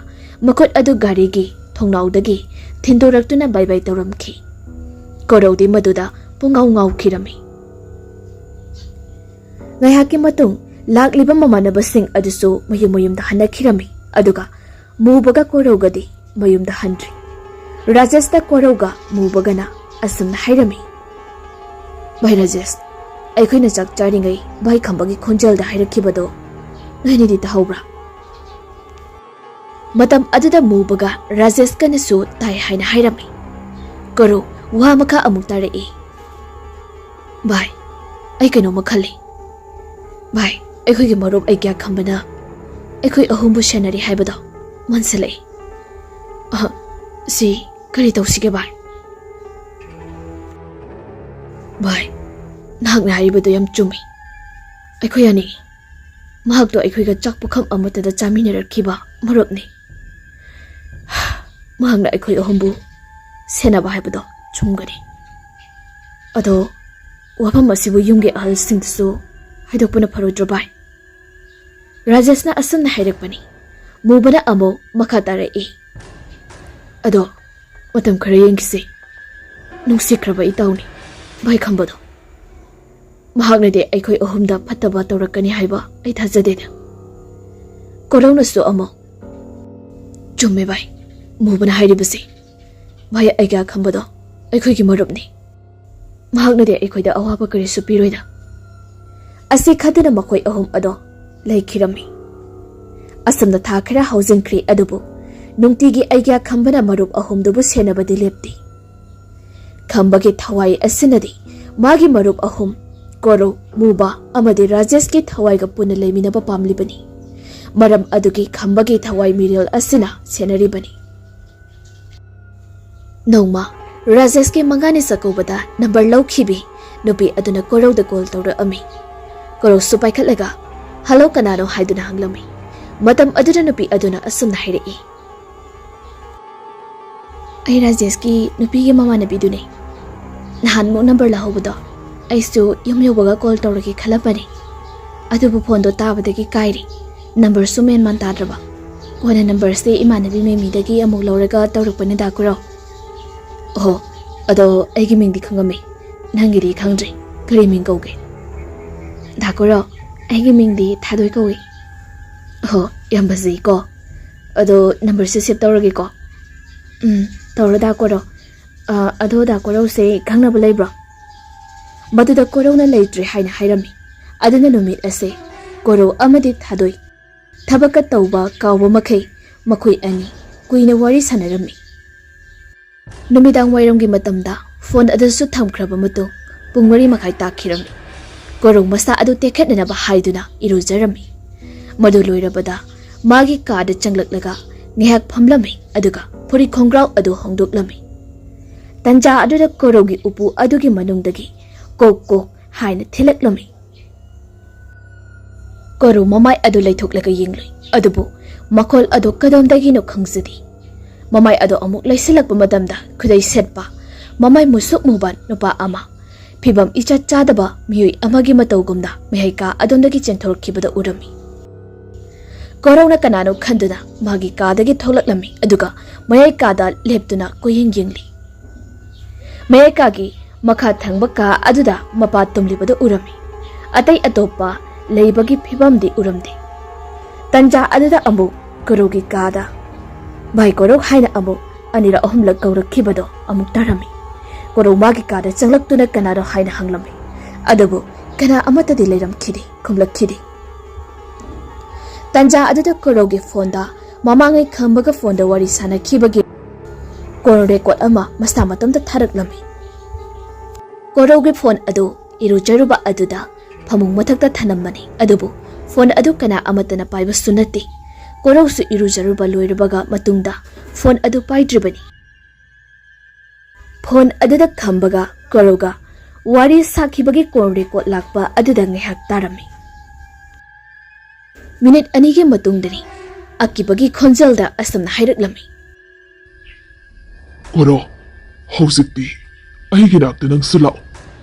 ꯃꯈꯨꯠ ꯑꯗꯨ ꯒꯥꯔꯤꯒꯤ ꯊꯣꯡꯅꯥꯎꯗꯒꯤ ꯊꯤꯟꯗꯣꯔꯛꯇꯨꯅ ꯕꯥꯏ ꯕꯥꯏ ꯇꯧꯔꯝꯈꯤ꯫ ꯀꯣꯔꯧꯗꯤ ꯃꯗꯨꯗ ꯄꯨꯡꯉꯥꯎ ꯉꯥꯎꯈꯤꯔꯝꯃꯤ꯫ ꯉꯥꯏꯍꯥꯛꯀꯤ ꯃꯇꯨꯡ ꯂꯥꯛꯂꯤꯕ ꯃꯃꯥꯟꯅꯕꯁꯤꯡ ꯑꯗꯨꯁꯨ ꯃꯌꯨꯝ ꯃꯌꯨꯝꯗ ꯍꯟꯅꯈꯤꯔꯝꯃꯤ꯫ ꯑꯗꯨꯒ ꯃꯨꯕꯒ ꯀꯣꯔꯧꯒꯗꯤ ꯃꯌꯨꯝꯗ ꯍꯟꯗ꯭ꯔꯤ꯫ ꯔꯥꯖꯦꯁꯇ ꯀꯣꯔꯧꯒ ꯃꯨꯕꯒꯅ ꯑꯁꯨꯝꯅ ꯍꯥꯏꯔꯝꯃꯤ, "ꯚꯥꯏ ꯔꯥꯖꯦꯁ, ꯑꯩꯈꯣꯏꯅ ꯆꯥꯛ ꯆꯥꯔꯤꯉꯩ ꯚꯥꯏ ꯈꯝꯕꯒꯤ ꯈꯣꯟꯖꯦꯜꯗ ꯍꯥꯏꯔꯛꯈꯤꯕꯗꯣ ꯅꯣꯏꯅꯤꯗꯤ ꯇꯥꯍꯧꯕ꯭ꯔꯥ?" ꯃꯇꯝ ꯑꯗꯨꯗ ꯃꯨꯕꯒ ꯔꯥꯖꯦꯁꯀꯅꯁꯨ ꯇꯥꯏ ꯍꯥꯏꯅ ꯍꯥꯏꯔꯝꯃꯤ꯫ ꯀꯣꯔꯧ ꯋꯥ ꯃꯈꯥ ꯑꯃꯨꯛ ꯇꯥꯔꯛꯏ, "ꯚꯥꯏ, ꯑꯩ ꯀꯩꯅꯣꯝꯃ ꯈꯜꯂꯤ꯫ ꯚꯥꯏ, ꯑꯩꯈꯣꯏꯒꯤ ꯃꯔꯨꯞ ꯑꯩꯒ꯭ꯌꯥ ꯈꯝꯕꯅ ꯑꯩꯈꯣꯏ ꯑꯍꯨꯝꯕꯨ ꯁꯦꯟꯅꯔꯤ ꯍꯥꯏꯕꯗꯣ ꯃꯥꯟꯁꯤꯜꯂꯛꯏ꯫ ꯑꯍ, ꯁꯤ ꯀꯔꯤ ꯇꯧꯁꯤꯒꯦ ꯚꯥꯏ?" "ꯚꯥꯏ, ꯅꯍꯥꯛꯅ ꯍꯥꯏꯔꯤꯕꯗꯨ ꯌꯥꯝ ꯆꯨꯝꯃꯤ꯫ ꯑꯩꯈꯣꯏ ꯑꯅꯤ ꯃꯍꯥꯛꯇꯣ ꯑꯩꯈꯣꯏꯒ ꯆꯥꯛ ꯄꯨꯈꯝ ꯑꯃꯠꯇꯗ ꯆꯥꯃꯤꯟꯅꯔꯛꯈꯤꯕ ꯃꯔꯨꯞꯅꯤ꯫ ꯃꯍꯥꯛꯅ ꯑꯩꯈꯣꯏ ꯑꯍꯨꯝꯕꯨ ꯁꯦꯟꯅꯕ ꯍꯥꯏꯕꯗꯣ ꯆꯨꯝꯒꯅꯤ꯫ ꯑꯗꯣ ꯋꯥꯐꯝ ꯑꯁꯤꯕꯨ ꯌꯨꯝꯒꯤ ꯑꯍꯜꯁꯤꯡꯗꯁꯨ ꯍꯥꯏꯗꯣꯛꯄꯅ ꯐꯔꯣꯏꯗ꯭ꯔꯣ ꯚꯥꯏ?" ꯔꯥꯖꯦꯁꯅ ꯑꯁꯨꯝꯅ ꯍꯥꯏꯔꯛꯄꯅꯤ꯫ ꯃꯨꯕꯅ ꯑꯃꯨꯛ ꯃꯈꯥ ꯇꯥꯔꯛꯏ, "ꯑꯗꯣ ꯃꯇꯝ ꯈꯔ ꯌꯦꯡꯈꯤꯁꯤ꯫ ꯅꯨꯡꯁꯤꯈ꯭ꯔꯕ ꯏꯇꯥꯎꯅꯤ ꯚꯥꯏ ꯈꯝꯕꯗꯣ꯫ ꯃꯍꯥꯛꯅꯗꯤ ꯑꯩꯈꯣꯏ ꯑꯍꯨꯝꯗ ꯐꯠꯇꯕ ꯇꯧꯔꯛꯀꯅꯤ ꯍꯥꯏꯕ ꯑꯩ ꯊꯥꯖꯗꯦꯗ꯫" ꯀꯣꯔꯧꯅꯁꯨ ꯑꯃꯨꯛ, "ꯆꯨꯝꯃꯦ ꯚꯥꯏ, ꯃꯨꯕꯅ ꯍꯥꯏꯔꯤꯕꯁꯦ꯫ ꯚꯥꯏ ꯑꯩꯒ꯭ꯌꯥ ꯈꯝꯕꯗꯣ ꯑꯩꯈꯣꯏꯒꯤ ꯃꯔꯨꯞꯅꯤ꯫ ꯃꯍꯥꯛꯅꯗꯤ ꯑꯩꯈꯣꯏꯗ ꯑꯋꯥꯕ ꯀꯔꯤꯁꯨ ꯄꯤꯔꯣꯏꯗ꯫" ꯑꯁꯤ ꯈꯟꯗꯨꯅ ꯃꯈꯣꯏ ꯑꯍꯨꯝ ꯑꯗꯣ ꯂꯩꯈꯤꯔꯝꯃꯤ꯫ ꯑꯁꯨꯝꯅ ꯊꯥ ꯈꯔ ꯍꯧꯖꯤꯟꯈ꯭ꯔꯦ, ꯑꯗꯨꯕꯨ ꯅꯨꯡꯇꯤꯒꯤ ꯑꯩꯒ꯭ꯌꯥ ꯈꯝꯕꯅ ꯃꯔꯨꯞ ꯑꯍꯨꯝꯗꯨꯕꯨ ꯁꯦꯟꯅꯕꯗꯤ ꯂꯦꯞꯇꯦ꯫ ꯈꯝꯕꯒꯤ ꯊꯋꯥꯏ ꯑꯁꯤꯅꯗꯤ ꯃꯥꯒꯤ ꯃꯔꯨꯞ ꯑꯍꯨꯝ, ꯀꯣꯔꯧ, ꯃꯨꯕꯥ ꯑꯃꯗꯤ ꯔꯥꯖꯦꯁꯀꯤ ꯊꯋꯥꯏꯒ ꯄꯨꯟꯅ ꯂꯩꯃꯤꯟꯅꯕ ꯄꯥꯝꯂꯤꯕꯅꯤ꯫ ꯃꯔꯝ ꯑꯗꯨꯒꯤ ꯈꯝꯕꯒꯤ ꯊꯋꯥꯏ ꯃꯤꯔꯦꯜ ꯑꯁꯤꯅ ꯁꯦꯟꯅꯔꯤꯕꯅꯤ꯫ ꯅꯣꯡꯃ ꯔꯥꯖꯦꯁꯀꯤ ꯃꯉꯥꯅꯤ ꯆꯥꯛꯀꯧꯕꯗ ꯅꯝꯕꯔ ꯂꯧꯈꯤꯕꯤ ꯅꯨꯄꯤ ꯑꯗꯨꯅ ꯀꯣꯔꯧꯗ ꯀꯣꯜ ꯇꯧꯔꯛꯑꯝꯃꯤ꯫ ꯀꯣꯔꯧꯁꯨ ꯄꯥꯏꯈꯠꯂꯒ "ꯍꯜꯂꯣ, ꯀꯅꯥꯅꯣ?" ꯍꯥꯏꯗꯨꯅ ꯍꯪꯂꯝꯃꯤ꯫ ꯃꯇꯝ ꯑꯗꯨꯗ ꯅꯨꯄꯤ ꯑꯗꯨꯅ ꯑꯁꯨꯝꯅ ꯍꯥꯏꯔꯛꯏ, "ꯑꯩ ꯔꯥꯖꯦꯁꯀꯤ ꯅꯨꯄꯤꯒꯤ ꯃꯃꯥꯟꯅꯕꯤꯗꯨꯅꯦ꯫ ꯅꯍꯥꯟꯃꯨꯛ ꯅꯝꯕꯔ ꯂꯧꯍꯧꯕꯗꯣ ꯑꯩꯁꯨ ꯌꯨꯝ ꯌꯧꯕꯒ ꯀꯣꯜ ꯇꯧꯔꯒꯦ ꯈꯜꯂꯝꯕꯅꯦ, ꯑꯗꯨꯕꯨ ꯐꯣꯟꯗꯣ ꯇꯥꯕꯗꯒꯤ ꯀꯥꯏꯔꯦ꯫ ꯅꯝꯕꯔꯁꯨ ꯃꯦꯟ ꯃꯥꯟ ꯇꯥꯗ꯭ꯔꯕ꯫ ꯀꯣꯟꯅ ꯅꯝꯕꯔꯁꯦ ꯏꯃꯥꯟꯅꯕꯤ ꯃꯦꯃꯤꯗꯒꯤ ꯑꯃꯨꯛ ꯂꯧꯔꯒ ꯇꯧꯔꯛꯄꯅꯦ, ꯗꯥ ꯀꯣꯔꯧ꯫ ꯑꯣꯍꯣ, ꯑꯗꯣ ꯑꯩꯒꯤ ꯃꯤꯡꯗꯤ ꯈꯪꯉꯝꯃꯦ, ꯅꯪꯒꯤꯗꯤ ꯈꯪꯗ꯭ꯔꯤ꯫ ꯀꯔꯤ ꯃꯤꯡ ꯀꯧꯒꯦ?" "ꯗꯥ ꯀꯣꯔꯧ, ꯑꯩꯒꯤ ꯃꯤꯡꯗꯤ ꯊꯥꯗꯣꯏ ꯀꯧꯏ꯫" "ꯑꯣꯍꯣ, ꯌꯥꯝ ꯐꯖꯩꯀꯣ꯫ ꯑꯗꯣ ꯅꯝꯕꯔꯁꯦ ꯁꯦꯚ ꯇꯧꯔꯒꯦꯀꯣ꯫" "ꯎꯝ, ꯇꯧꯔꯣ, ꯗꯥ ꯀꯣꯔꯧ꯫ ꯑ, ꯑꯗꯣ ꯗꯥ ꯀꯣꯔꯧꯁꯦ ꯈꯪꯅꯕ ꯂꯩꯕ꯭ꯔꯣ?" ꯃꯗꯨꯗ ꯀꯣꯔꯧꯅ ꯂꯩꯇ꯭ꯔꯦ ꯍꯥꯏꯅ ꯍꯥꯏꯔꯝꯃꯤ꯫ ꯑꯗꯨꯅ ꯅꯨꯃꯤꯠ ꯑꯁꯦ ꯀꯣꯔꯧ ꯑꯃꯗꯤ ꯊꯥꯗꯣꯏ ꯊꯕꯛꯀ ꯇꯧꯕ ꯀꯥꯎꯕ ꯃꯈꯩ ꯃꯈꯣꯏ ꯑꯅꯤ ꯀꯨꯏꯅ ꯋꯥꯔꯤ ꯁꯥꯟꯅꯔꯝꯃꯤ꯫ ꯅꯨꯃꯤꯗꯥꯡ ꯋꯥꯏꯔꯝꯒꯤ ꯃꯇꯝꯗ ꯐꯣꯟ ꯑꯗꯨꯁꯨ ꯊꯝꯈ꯭ꯔꯕ ꯃꯇꯨꯡ ꯄꯨꯡ ꯃꯔꯤ ꯃꯈꯥꯏ ꯇꯥꯈꯤꯔꯝꯃꯤ꯫ ꯀꯣꯔꯧ ꯃꯁꯥ ꯑꯗꯨ ꯇꯦꯛꯈꯠꯅꯅꯕ ꯍꯥꯏꯗꯨꯅ ꯏꯔꯨꯖꯔꯝꯃꯤ꯫ ꯃꯗꯨ ꯂꯣꯏꯔꯕꯗ ꯃꯥꯒꯤ ꯀꯥꯗ ꯆꯪꯂꯛꯂꯒ ꯉꯥꯏꯍꯥꯛ ꯐꯝꯂꯝꯃꯤ, ꯑꯗꯨꯒ ꯐꯨꯔꯤꯠ ꯈꯣꯡꯒ꯭ꯔꯥꯎ ꯑꯗꯨ ꯍꯣꯡꯗꯣꯛꯂꯝꯃꯤ꯫ ꯇꯟꯖꯥ ꯑꯗꯨꯗ ꯀꯣꯔꯧꯒꯤ ꯎꯄꯨ ꯑꯗꯨꯒꯤ ꯃꯅꯨꯡꯗꯒꯤ "ꯀꯣꯛ, ꯀꯣꯛ" ꯍꯥꯏꯅ ꯊꯤꯜꯂꯛꯂꯝꯃꯤ꯫ ꯀꯣꯔꯧ ꯃꯃꯥꯏ ꯑꯗꯨ ꯂꯩꯊꯣꯛꯂꯒ ꯌꯦꯡꯂꯨꯏ, ꯑꯗꯨꯕꯨ ꯃꯈꯣꯜ ꯑꯗꯨ ꯀꯗꯣꯝꯗꯒꯤꯅꯣ ꯈꯪꯖꯗꯦ꯫ ꯃꯃꯥꯏ ꯑꯗꯨ ꯑꯃꯨꯛ ꯂꯩꯁꯤꯜꯂꯛꯄ ꯃꯇꯝꯗ ꯈꯨꯗꯩ ꯁꯦꯠꯄ, ꯃꯃꯥꯏ ꯃꯨꯁꯨꯛ ꯃꯨꯕ ꯅꯨꯄꯥ ꯑꯃ, ꯐꯤꯕꯝ ꯏꯆꯠ ꯆꯥꯗꯕ ꯃꯤꯑꯣꯏ ꯑꯃꯒꯤ ꯃꯇꯧꯒꯨꯝꯅ ꯃꯌꯥꯏ ꯀꯥ ꯑꯗꯣꯝꯗꯒꯤ ꯆꯦꯟꯊꯣꯔꯛꯈꯤꯕꯗ ꯎꯔꯝꯃꯤ꯫ ꯀꯣꯔꯧꯅ ꯀꯅꯥꯅꯣ ꯈꯟꯗꯨꯅ ꯃꯥꯒꯤ ꯀꯥꯗꯒꯤ ꯊꯣꯛꯂꯛꯂꯝꯃꯤ, ꯑꯗꯨꯒ ꯃꯌꯥꯏ ꯀꯥꯗ ꯂꯦꯞꯇꯨꯅ ꯀꯣꯏꯌꯦꯡ ꯌꯦꯡꯂꯤ꯫ ꯃꯌꯥꯏ ꯀꯥꯒꯤ ꯃꯈꯥ ꯊꯪꯕ ꯀꯥ ꯑꯗꯨꯗ ꯃꯄꯥ ꯇꯨꯝꯂꯤꯕꯗꯨ ꯎꯔꯝꯃꯤ꯫ ꯑꯇꯩ ꯑꯇꯣꯞꯄ ꯂꯩꯕꯒꯤ ꯐꯤꯕꯝꯗꯤ ꯎꯔꯝꯗꯦ꯫ ꯇꯟꯖꯥ ꯑꯗꯨꯗ ꯑꯃꯨꯛ ꯀꯣꯔꯧꯒꯤ ꯀꯥꯗ "ꯚꯥꯏ ꯀꯣꯔꯧ" ꯍꯥꯏꯅ ꯑꯃꯨꯛ ꯑꯅꯤꯔꯛ ꯑꯍꯨꯝꯂꯛ ꯀꯧꯔꯛꯈꯤꯕꯗꯣ ꯑꯃꯨꯛ ꯇꯥꯔꯝꯃꯤ꯫ ꯀꯣꯔꯧ ꯃꯥꯒꯤ ꯀꯥꯗ ꯆꯪꯂꯛꯇꯨꯅ "ꯀꯅꯥꯅꯣ?" ꯍꯥꯏꯅ ꯍꯪꯂꯝꯃꯤ꯫ ꯑꯗꯨꯕꯨ ꯀꯅꯥ ꯑꯃꯠꯇꯗꯤ ꯂꯩꯔꯝꯈꯤꯗꯦ, ꯈꯨꯝꯂꯛꯈꯤꯗꯦ꯫ ꯇꯟꯖꯥ ꯑꯗꯨꯗ ꯀꯣꯔꯧꯒꯤ ꯐꯣꯟꯗ ꯃꯃꯥꯡꯉꯩ ꯈꯝꯕꯒ ꯐꯣꯟꯗ ꯋꯥꯔꯤ ꯁꯥꯟꯅꯈꯤꯕꯒꯤ ꯀꯣꯜ ꯔꯦꯀꯣꯔꯗ ꯑꯃ ꯃꯁꯥ ꯃꯇꯣꯝꯇ ꯊꯥꯔꯛꯂꯝꯃꯤ꯫ ꯀꯣꯔꯧꯒꯤ ꯐꯣꯟ ꯑꯗꯨ ꯏꯔꯨꯖꯔꯨꯕ ꯑꯗꯨꯗ ꯐꯃꯨꯡ ꯃꯊꯛꯇ ꯊꯅꯝꯕꯅꯤ, ꯑꯗꯨꯕꯨ ꯐꯣꯟ ꯑꯗꯨ ꯀꯅꯥ ꯑꯃꯠꯇꯅ ꯄꯥꯏꯕꯁꯨ ꯅꯠꯇꯦ꯫ ꯀꯣꯔꯧꯁꯨ ꯏꯔꯨꯖꯔꯨꯕ ꯂꯣꯏꯔꯕꯒ ꯃꯇꯨꯡꯗ ꯐꯣꯟ ꯑꯗꯨ ꯄꯥꯏꯗ꯭ꯔꯤꯕꯅꯤ꯫ ꯐꯣꯟ ꯑꯗꯨꯗ ꯈꯝꯕꯒ ꯀꯣꯔꯧꯒ ꯋꯥꯔꯤ ꯁꯥꯈꯤꯕꯒꯤ ꯀꯣꯜ ꯔꯦꯀꯣꯔꯗ ꯂꯥꯛꯄ ꯑꯗꯨꯗ ꯉꯥꯏꯍꯥꯛ ꯇꯥꯔꯝꯃꯤ꯫ ꯃꯤꯅꯤꯠ ꯑꯅꯤꯒꯤ ꯃꯇꯨꯡꯗꯅꯤ ꯑꯀꯤꯕꯒꯤ ꯈꯣꯟꯖꯦꯜꯗ ꯑꯁꯨꯝꯅ ꯍꯥꯏꯔꯛꯂꯝꯃꯤ꯫ ꯀꯣꯔꯧ, ꯍꯧꯖꯤꯛꯇꯤ ꯑꯩꯒꯤ ꯅꯥꯛꯇ ꯅꯪꯁꯨ ꯂꯥꯛꯑꯣ꯫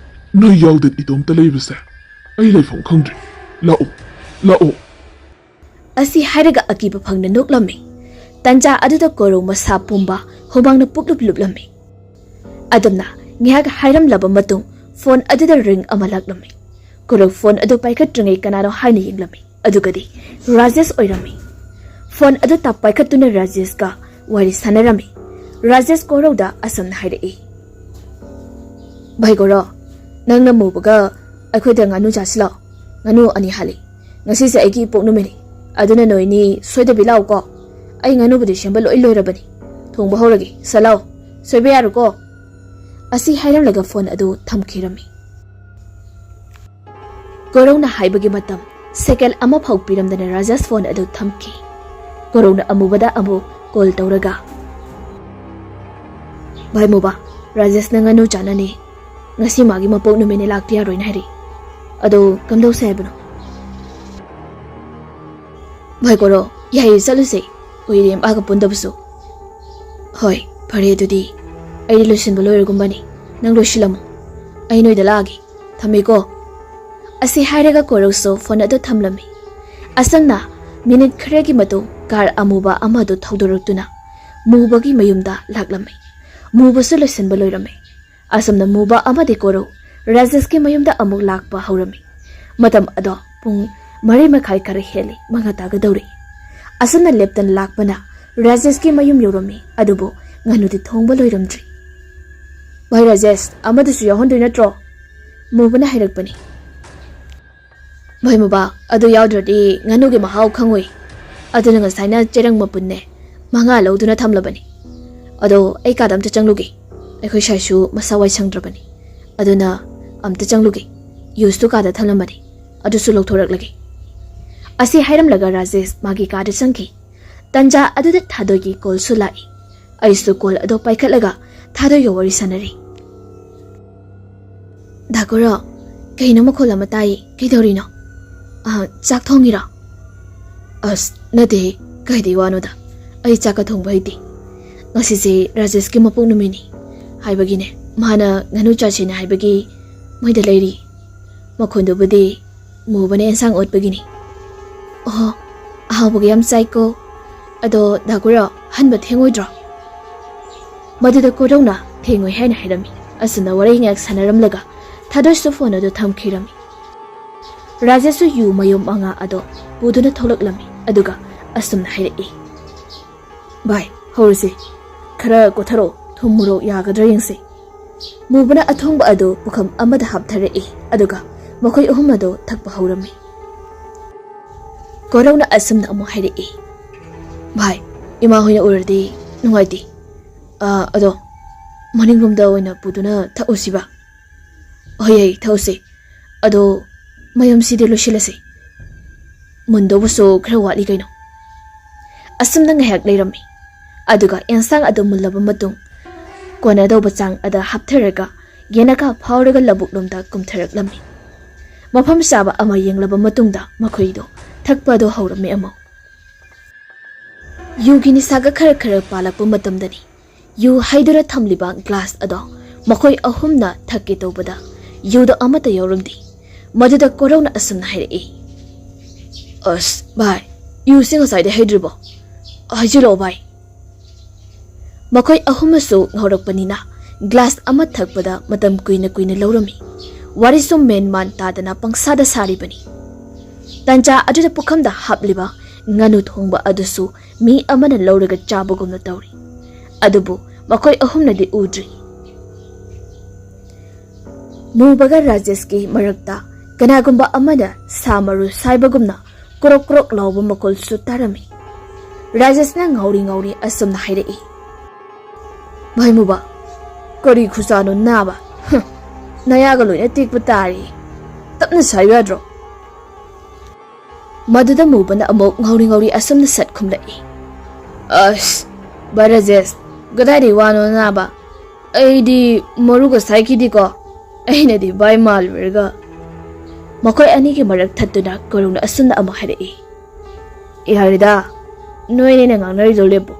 ꯅꯣꯏ ꯌꯥꯎꯗꯅ ꯏꯇꯣꯝꯇ ꯂꯩꯕꯁꯦ ꯑꯩ ꯂꯩꯐꯝ ꯈꯪꯗ꯭ꯔꯦ꯫ ꯂꯥꯛꯑꯣ, ꯂꯥꯛꯑꯣ꯫ ꯑꯁꯤ ꯍꯥꯏꯔꯒ ꯑꯀꯤꯕ ꯐꯪꯅ ꯅꯣꯛꯂꯝꯃꯤ꯫ ꯇꯟꯖꯥ ꯑꯗꯨꯗ ꯀꯣꯔꯧ ꯃꯁꯥ ꯄꯨꯝꯕ ꯍꯨꯃꯥꯡꯅ ꯄꯨꯛꯂꯨꯞ ꯂꯨꯞꯂꯝꯃꯤ꯫ ꯑꯗꯨꯝꯅ ꯉꯥꯏꯍꯥꯛ ꯍꯥꯏꯔꯝꯂꯕ ꯃꯇꯨꯡ ꯐꯣꯟ ꯑꯗꯨꯗ ꯔꯤꯡ ꯑꯃ ꯂꯥꯛꯂꯝꯃꯤ꯫ ꯀꯣꯔꯧ ꯐꯣꯟ ꯑꯗꯨ ꯄꯥꯏꯈꯠꯇ꯭ꯔꯤꯉꯩ ꯀꯅꯥꯅꯣ ꯍꯥꯏꯅ ꯌꯦꯡꯂꯝꯃꯤ꯫ ꯑꯗꯨꯒꯗꯤ ꯔꯥꯖꯦꯁ ꯑꯣꯏꯔꯝꯃꯤ꯫ ꯐꯣꯟ ꯑꯗꯨ ꯇꯞ ꯄꯥꯏꯈꯠꯇꯨꯅ ꯔꯥꯖꯦꯁꯀ ꯋꯥꯔꯤ ꯁꯥꯟꯅꯔꯝꯃꯤ꯫ ꯔꯥꯖꯦꯁ ꯀꯣꯔꯧꯗ ꯑꯁꯨꯝꯅ ꯍꯥꯏꯔꯛꯏ꯫ ꯚꯥꯏ ꯀꯣꯔꯧ, ꯅꯪꯅ ꯃꯨꯕꯒ ꯑꯩꯈꯣꯏꯗ ꯉꯥꯅꯨ ꯆꯥꯁꯤ ꯂꯥꯛꯑꯣ꯫ ꯉꯥꯅꯨ ꯑꯅꯤ ꯍꯥꯜꯂꯤ꯫ ꯉꯁꯤꯁꯦ ꯑꯩꯒꯤ ꯏꯄꯣꯛ ꯅꯨꯃꯤꯠꯅꯤ꯫ ꯑꯗꯨꯅ ꯅꯣꯏꯅꯤ ꯁꯣꯏꯗꯕꯤ ꯂꯥꯛꯎꯀꯣ꯫ ꯑꯩ ꯉꯥꯅꯨꯕꯨꯗꯤ ꯁꯦꯝꯕ ꯂꯣꯏ ꯂꯣꯏꯔꯕꯅꯤ꯫ ꯊꯣꯡꯕ ꯍꯧꯔꯒꯦ꯫ ꯁꯠ ꯂꯥꯛꯑꯣ꯫ ꯁꯣꯏꯕ ꯌꯥꯔꯣꯏꯀꯣ꯫ ꯑꯁꯤ ꯍꯥꯏꯔꯝꯂꯒ ꯐꯣꯟ ꯑꯗꯨ ꯊꯝꯈꯤꯔꯝꯃꯤ꯫ ꯀꯣꯔꯧꯅ ꯍꯥꯏꯕꯒꯤ ꯃꯇꯝ ꯁꯦꯀꯦꯟ ꯑꯃꯐꯥꯎ ꯄꯤꯔꯝꯗꯅ ꯔꯥꯖꯦꯁ ꯐꯣꯟ ꯑꯗꯨ ꯊꯝꯈꯤ꯫ ꯀꯣꯔꯧꯅ ꯑꯃꯨꯕꯗ ꯑꯃꯨꯛ ꯀꯣꯜ ꯇꯧꯔꯒ, ꯚꯥꯏ ꯃꯨꯕ, ꯔꯥꯖꯦꯁꯅ ꯉꯥꯅꯨ ꯆꯥꯅꯅꯤ, ꯉꯁꯤ ꯃꯥꯒꯤ ꯃꯄꯣꯛ ꯅꯨꯃꯤꯠꯅꯤ, ꯂꯥꯛꯇ ꯌꯥꯔꯣꯏꯅ ꯍꯥꯏꯔꯤ꯫ ꯑꯗꯣ ꯀꯝꯗꯧꯁꯦ ꯍꯥꯏꯕꯅꯣ? ꯚꯥꯏ ꯀꯣꯔꯧ, ꯌꯥꯏꯌꯦ, ꯆꯠꯂꯨꯁꯦ꯫ ꯀꯨꯏꯔꯦ ꯃꯥꯒ ꯄꯨꯟꯗꯕꯁꯨ꯫ ꯍꯣꯏ, ꯐꯔꯦ ꯑꯗꯨꯗꯤ꯫ ꯑꯩꯗꯤ ꯂꯣꯏꯁꯤꯟꯕ ꯂꯣꯏꯔꯒꯨꯝꯕꯅꯤ꯫ ꯅꯪ ꯂꯣꯏꯁꯤꯜꯂꯝꯃꯣ꯫ ꯑꯩ ꯅꯣꯏꯗ ꯂꯥꯛꯑꯒꯦ꯫ ꯊꯝꯃꯦꯀꯣ꯫ ꯑꯁꯤ ꯍꯥꯏꯔꯒ ꯀꯣꯔꯧꯁꯨ ꯐꯣꯟ ꯑꯗꯨ ꯊꯝꯂꯝꯃꯤ꯫ ꯑꯁꯨꯝꯅ ꯃꯤꯅꯤꯠ ꯈꯔꯒꯤ ꯃꯇꯨꯡ ꯀꯥꯔ ꯑꯃꯨꯕ ꯑꯃꯗꯨ ꯊꯧꯗꯣꯔꯛꯇꯨꯅ ꯃꯨꯕꯒꯤ ꯃꯌꯨꯝꯗ ꯂꯥꯛꯂꯝꯃꯤ꯫ ꯃꯨꯕꯁꯨ ꯂꯣꯏꯁꯤꯟꯕ ꯂꯣꯏꯔꯝꯃꯤ꯫ ꯑꯁꯨꯝꯅ ꯃꯨꯕ ꯑꯃꯗꯤ ꯀꯣꯔꯧ ꯔꯥꯖꯦꯁꯀꯤ ꯃꯌꯨꯝꯗ ꯑꯃꯨꯛ ꯂꯥꯛꯄ ꯍꯧꯔꯝꯃꯤ꯫ ꯃꯇꯝ ꯑꯗꯣ ꯄꯨꯡ ꯃꯔꯤ ꯃꯈꯥꯏ ꯈꯔ ꯍꯦꯜꯂꯤ, ꯃꯉꯥ ꯇꯥꯒꯗꯧꯔꯦ꯫ ꯑꯁꯨꯝꯅ ꯂꯦꯞꯇꯅ ꯂꯥꯛꯄꯅ ꯔꯥꯖꯦꯁꯀꯤ ꯃꯌꯨꯝ ꯌꯧꯔꯝꯃꯤ, ꯑꯗꯨꯕꯨ ꯉꯥꯅꯨꯗꯤ ꯊꯣꯡꯕ ꯂꯣꯏꯔꯝꯗ꯭ꯔꯤ꯫ ꯚꯥꯏ ꯔꯥꯖꯦꯁ, ꯑꯃꯗꯨꯁꯨ ꯌꯥꯎꯍꯟꯗꯣꯏ ꯅꯠꯇ꯭ꯔꯣ? ꯃꯨꯕꯅ ꯍꯥꯏꯔꯛꯄꯅꯤ꯫ ꯚꯥꯏ ꯃꯨꯕ, ꯑꯗꯨ ꯌꯥꯎꯗ꯭ꯔꯗꯤ ꯉꯥꯅꯨꯒꯤ ꯃꯍꯥꯎ ꯈꯪꯉꯣꯏ꯫ ꯑꯗꯨꯅ ꯉꯁꯥꯏꯅ ꯆꯦꯔꯪ ꯃꯄꯨꯟꯅꯦ ꯃꯉꯥ ꯂꯧꯗꯨꯅ ꯊꯝꯂꯕꯅꯤ꯫ ꯑꯗꯣ ꯑꯩ ꯀꯥꯗ ꯑꯝꯇ ꯆꯪꯂꯨꯒꯦ꯫ ꯑꯩꯈꯣꯏ ꯁꯥꯏꯁꯨ ꯃꯁꯥ ꯋꯥꯏ ꯁꯪꯗ꯭ꯔꯕꯅꯤ꯫ ꯑꯗꯨꯅ ꯑꯝꯇ ꯆꯪꯂꯨꯒꯦ꯫ ꯌꯨꯁꯇꯨ ꯀꯥꯗ ꯊꯝꯂꯝꯕꯅꯤ꯫ ꯑꯗꯨꯁꯨ ꯂꯧꯊꯣꯔꯛꯂꯒꯦ꯫" ꯑꯁꯤ ꯍꯥꯏꯔꯝꯂꯒ ꯔꯥꯖꯦꯁ ꯃꯥꯒꯤ ꯀꯥꯗ ꯆꯪꯈꯤ꯫ ꯇꯟꯖꯥ ꯑꯗꯨꯗ ꯊꯥꯗꯣꯏꯒꯤ ꯀꯣꯜꯁꯨ ꯂꯥꯛꯏ꯫ ꯑꯩꯁꯨ ꯀꯣꯜ ꯑꯗꯣ ꯄꯥꯏꯈꯠꯂꯒ ꯊꯥꯗꯣꯏꯒ ꯋꯥꯔꯤ ꯁꯥꯟꯅꯔꯤ꯫ "ꯗꯥꯀꯨꯔꯣ, ꯀꯩꯅꯣ ꯃꯈꯣꯜ ꯑꯃ ꯇꯥꯏ? ꯀꯩꯗꯧꯔꯤꯅꯣ? ꯑ, ꯆꯥꯛ ꯊꯣꯡꯉꯤꯔꯣ?" "ꯑꯁ, ꯅꯠꯇꯦ, ꯀꯩꯗꯩ ꯋꯥꯅꯣꯗ꯫ ꯑꯩ ꯆꯥꯛꯀ ꯊꯣꯡꯕ ꯍꯩꯇꯦ꯫ ꯉꯁꯤꯁꯦ ꯔꯥꯖꯦꯁꯀꯤ ꯃꯄꯣꯛ ꯅꯨꯃꯤꯠꯅꯤ ꯍꯥꯏꯕꯒꯤꯅꯦ, ꯃꯥꯅ ꯉꯥꯅꯨ ꯆꯥꯁꯦꯅ ꯍꯥꯏꯕꯒꯤ ꯃꯣꯏꯗ ꯂꯩꯔꯤ꯫ ꯃꯈꯣꯟꯗꯨꯕꯨꯗꯤ ꯃꯨꯕꯅ ꯑꯦꯟꯁꯥꯡ ꯑꯣꯠꯄꯒꯤꯅꯤ꯫" "ꯑꯣ, ꯑꯍꯥꯎꯕꯒ ꯌꯥꯝ ꯆꯥꯏꯀꯣ꯫ ꯑꯗꯣ ꯗꯥꯀꯨꯔꯣ, ꯍꯟꯕ ꯊꯦꯡꯉꯣꯏꯗ꯭ꯔꯣ?" ꯃꯗꯨꯗ ꯀꯣꯔꯧꯅ ꯊꯦꯡꯉꯣꯏ ꯍꯥꯏꯅ ꯍꯥꯏꯔꯝꯃꯤ꯫ ꯑꯁꯨꯝꯅ ꯋꯥꯔꯤ ꯉꯥꯏꯍꯥꯛ ꯁꯥꯟꯅꯔꯝꯂꯒ ꯊꯥꯗꯣꯏꯁꯨ ꯐꯣꯟ ꯑꯗꯨ ꯊꯝꯈꯤꯔꯝꯃꯤ꯫ ꯔꯥꯖꯦꯁꯁꯨ ꯌꯨ ꯃꯌꯨꯝ ꯃꯉꯥ ꯑꯗꯣ ꯄꯨꯗꯨꯅ ꯊꯣꯛꯂꯛꯂꯝꯃꯤ, ꯑꯗꯨꯒ ꯑꯁꯨꯝꯅ ꯍꯥꯏꯔꯛꯏ, "ꯚꯥꯏ, ꯍꯧꯔꯁꯦ꯫ ꯈꯔ ꯀꯣꯊꯔꯛꯑꯣ, ꯊꯨꯝ ꯃꯣꯔꯣꯛ ꯌꯥꯒꯗ꯭ꯔꯥ ꯌꯦꯡꯁꯦ꯫" ꯃꯨꯕꯅ ꯑꯊꯣꯡꯕ ꯑꯗꯨ ꯄꯨꯈꯝ ꯑꯃꯗ ꯍꯥꯞꯊꯔꯛꯏ, ꯑꯗꯨꯒ ꯃꯈꯣꯏ ꯑꯍꯨꯝ ꯑꯗꯨ ꯊꯛꯄ ꯍꯧꯔꯝꯃꯤ꯫ ꯀꯣꯔꯧꯅ ꯑꯁꯨꯝꯅ ꯑꯃꯨꯛ ꯍꯥꯏꯔꯛꯏ, "ꯚꯥꯏ, ꯏꯃꯥ ꯍꯣꯏꯅ ꯎꯔꯗꯤ ꯅꯨꯡꯉꯥꯏꯇꯦ꯫ ꯑꯥ, ꯑꯗꯣ ꯃꯅꯤꯡꯂꯣꯝꯗ ꯑꯣꯏꯅ ꯄꯨꯗꯨꯅ ꯊꯛꯎꯁꯤꯕ?" "ꯍꯣꯏ, ꯌꯥꯏ, ꯊꯛꯎꯁꯦ꯫ ꯑꯗꯣ ꯃꯌꯨꯝꯁꯤꯗꯤ ꯂꯣꯏꯁꯤꯜꯂꯁꯦ꯫ ꯃꯨꯟꯗꯧꯕꯁꯨ ꯈꯔ ꯋꯥꯠꯂꯤ ꯀꯩꯅꯣ꯫" ꯑꯁꯨꯝꯅ ꯉꯥꯏꯍꯥꯛ ꯂꯩꯔꯝꯃꯤ꯫ ꯑꯗꯨꯒ ꯑꯦꯟꯁꯥꯡ ꯑꯗꯨ ꯃꯨꯜꯂꯕ ꯃꯇꯨꯡ, ꯀꯣꯟꯅꯗꯧꯕ ꯆꯥꯡ ꯑꯗ ꯍꯥꯞꯊꯔꯒ ꯌꯦꯅꯈꯥ ꯐꯥꯎꯔꯒ ꯂꯧꯕꯨꯛꯂꯣꯝꯗ ꯀꯨꯝꯊꯔꯛꯂꯝꯃꯤ꯫ ꯃꯐꯝ ꯆꯥꯕ ꯑꯃ ꯌꯦꯡꯂꯕ ꯃꯇꯨꯡꯗ ꯃꯈꯣꯏꯗꯣ ꯊꯛꯄ ꯑꯗꯨ ꯍꯧꯔꯝꯃꯤ ꯑꯃꯨꯛ꯫ ꯌꯨꯒꯤ ꯅꯤꯁꯥꯒ ꯈꯔ ꯈꯔ ꯄꯥꯜꯂꯛꯄ ꯃꯇꯝꯗꯅꯤ꯫ ꯌꯨ ꯍꯩꯗꯨꯅ ꯊꯝꯂꯤꯕ ꯒ꯭ꯂꯥꯁ ꯑꯗꯣ ꯃꯈꯣꯏ ꯑꯍꯨꯝꯅ ꯊꯛꯀꯦ ꯇꯧꯕꯗ ꯌꯨꯗꯣ ꯑꯃꯠꯇ ꯌꯥꯎꯔꯝꯗꯦ꯫ ꯃꯗꯨꯗ ꯀꯣꯔꯧꯅ ꯑꯁꯨꯝꯅ ꯍꯥꯏꯔꯛꯏ, "ꯑꯁ ꯚꯥꯏ, ꯌꯨꯁꯤ ꯉꯁꯥꯏꯗꯩ ꯍꯩꯗ꯭ꯔꯤꯕꯣ? ꯍꯩꯖꯤꯜꯂꯛꯑꯣ ꯚꯥꯏ꯫" ꯃꯈꯣꯏ ꯑꯍꯨꯝꯃꯁꯨ ꯉꯥꯎꯔꯛꯄꯅꯤꯅ ꯒ꯭ꯂꯥꯁ ꯑꯃ ꯊꯛꯄꯗ ꯃꯇꯝ ꯀꯨꯏꯅ ꯀꯨꯏꯅ ꯂꯧꯔꯝꯃꯤ꯫ ꯋꯥꯔꯤꯁꯨ ꯃꯦꯟ ꯃꯥꯟ ꯇꯥꯗꯅ ꯄꯪꯁꯥꯗ ꯁꯥꯔꯤꯕꯅꯤ꯫ ꯇꯟꯖꯥ ꯑꯗꯨꯗ ꯄꯨꯈꯝꯗ ꯍꯥꯞꯂꯤꯕ ꯉꯥꯅꯨ ꯊꯣꯡꯕ ꯑꯗꯨꯁꯨ ꯃꯤ ꯑꯃꯅ ꯂꯧꯔꯒ ꯆꯥꯕꯒꯨꯝꯅ ꯇꯧꯔꯤ꯫ ꯑꯗꯨꯕꯨ ꯃꯈꯣꯏ ꯑꯍꯨꯝꯅꯗꯤ ꯎꯗ꯭ꯔꯤ꯫ ꯃꯨꯕꯒ ꯔꯥꯖꯦꯁꯀꯤ ꯃꯔꯛꯇ ꯀꯅꯥꯒꯨꯝꯕ ꯑꯃꯅ ꯁꯥ ꯃꯔꯨ ꯁꯥꯏꯕꯒꯨꯝꯅ ꯀ꯭ꯔꯣꯛ ꯀ꯭ꯔꯣꯛ ꯂꯥꯎꯕ ꯃꯈꯣꯜꯁꯨ ꯇꯥꯔꯝꯃꯤ꯫ ꯔꯥꯖꯦꯁꯅ ꯉꯥꯎꯔꯤ ꯉꯥꯎꯔꯤ ꯑꯁꯨꯝꯅ ꯍꯥꯏꯔꯛꯏ, "ꯚꯥꯏ ꯃꯨꯕꯥ, ꯀꯔꯤ ꯈꯨꯆꯥꯅꯣ ꯅꯥꯕ? ꯍꯨꯝ, ꯅꯌꯥꯒ ꯂꯣꯏꯅ ꯇꯦꯛꯄ ꯇꯥꯔꯦ꯫ ꯇꯞꯅ ꯁꯥꯏꯌꯨ ꯌꯥꯗ꯭ꯔꯣ?" ꯃꯗꯨꯗ ꯃꯨꯕꯅ ꯑꯃꯨꯛ ꯉꯥꯎꯔꯤ ꯉꯥꯎꯔꯤ ꯑꯁꯨꯝꯅ ꯁꯠ ꯈꯨꯝꯂꯛꯏ, "ꯑꯁ, ꯚꯥꯏ ꯔꯥꯖꯦꯁ, ꯀꯗꯥꯏꯗꯒꯤ ꯋꯥꯅꯣ ꯅꯥꯕ? ꯑꯩꯗꯤ ꯃꯔꯨꯒ ꯁꯥꯏꯈꯤꯗꯦꯀꯣ꯫ ꯑꯩꯅꯗꯤ ꯚꯥꯏ ꯃꯥꯜꯂꯨꯔꯒ꯫" ꯃꯈꯣꯏ ꯑꯅꯤꯒꯤ ꯃꯔꯛ ꯊꯠꯇꯨꯅ ꯀꯣꯔꯧꯅ ꯑꯁꯨꯝꯅ ꯑꯃꯨꯛ ꯍꯥꯏꯔꯛꯏ, "ꯌꯥꯔꯦꯗ, ꯅꯣꯏꯅꯤꯅ ꯉꯥꯡꯅꯔꯤꯗꯣ ꯂꯦꯞꯄꯣ꯫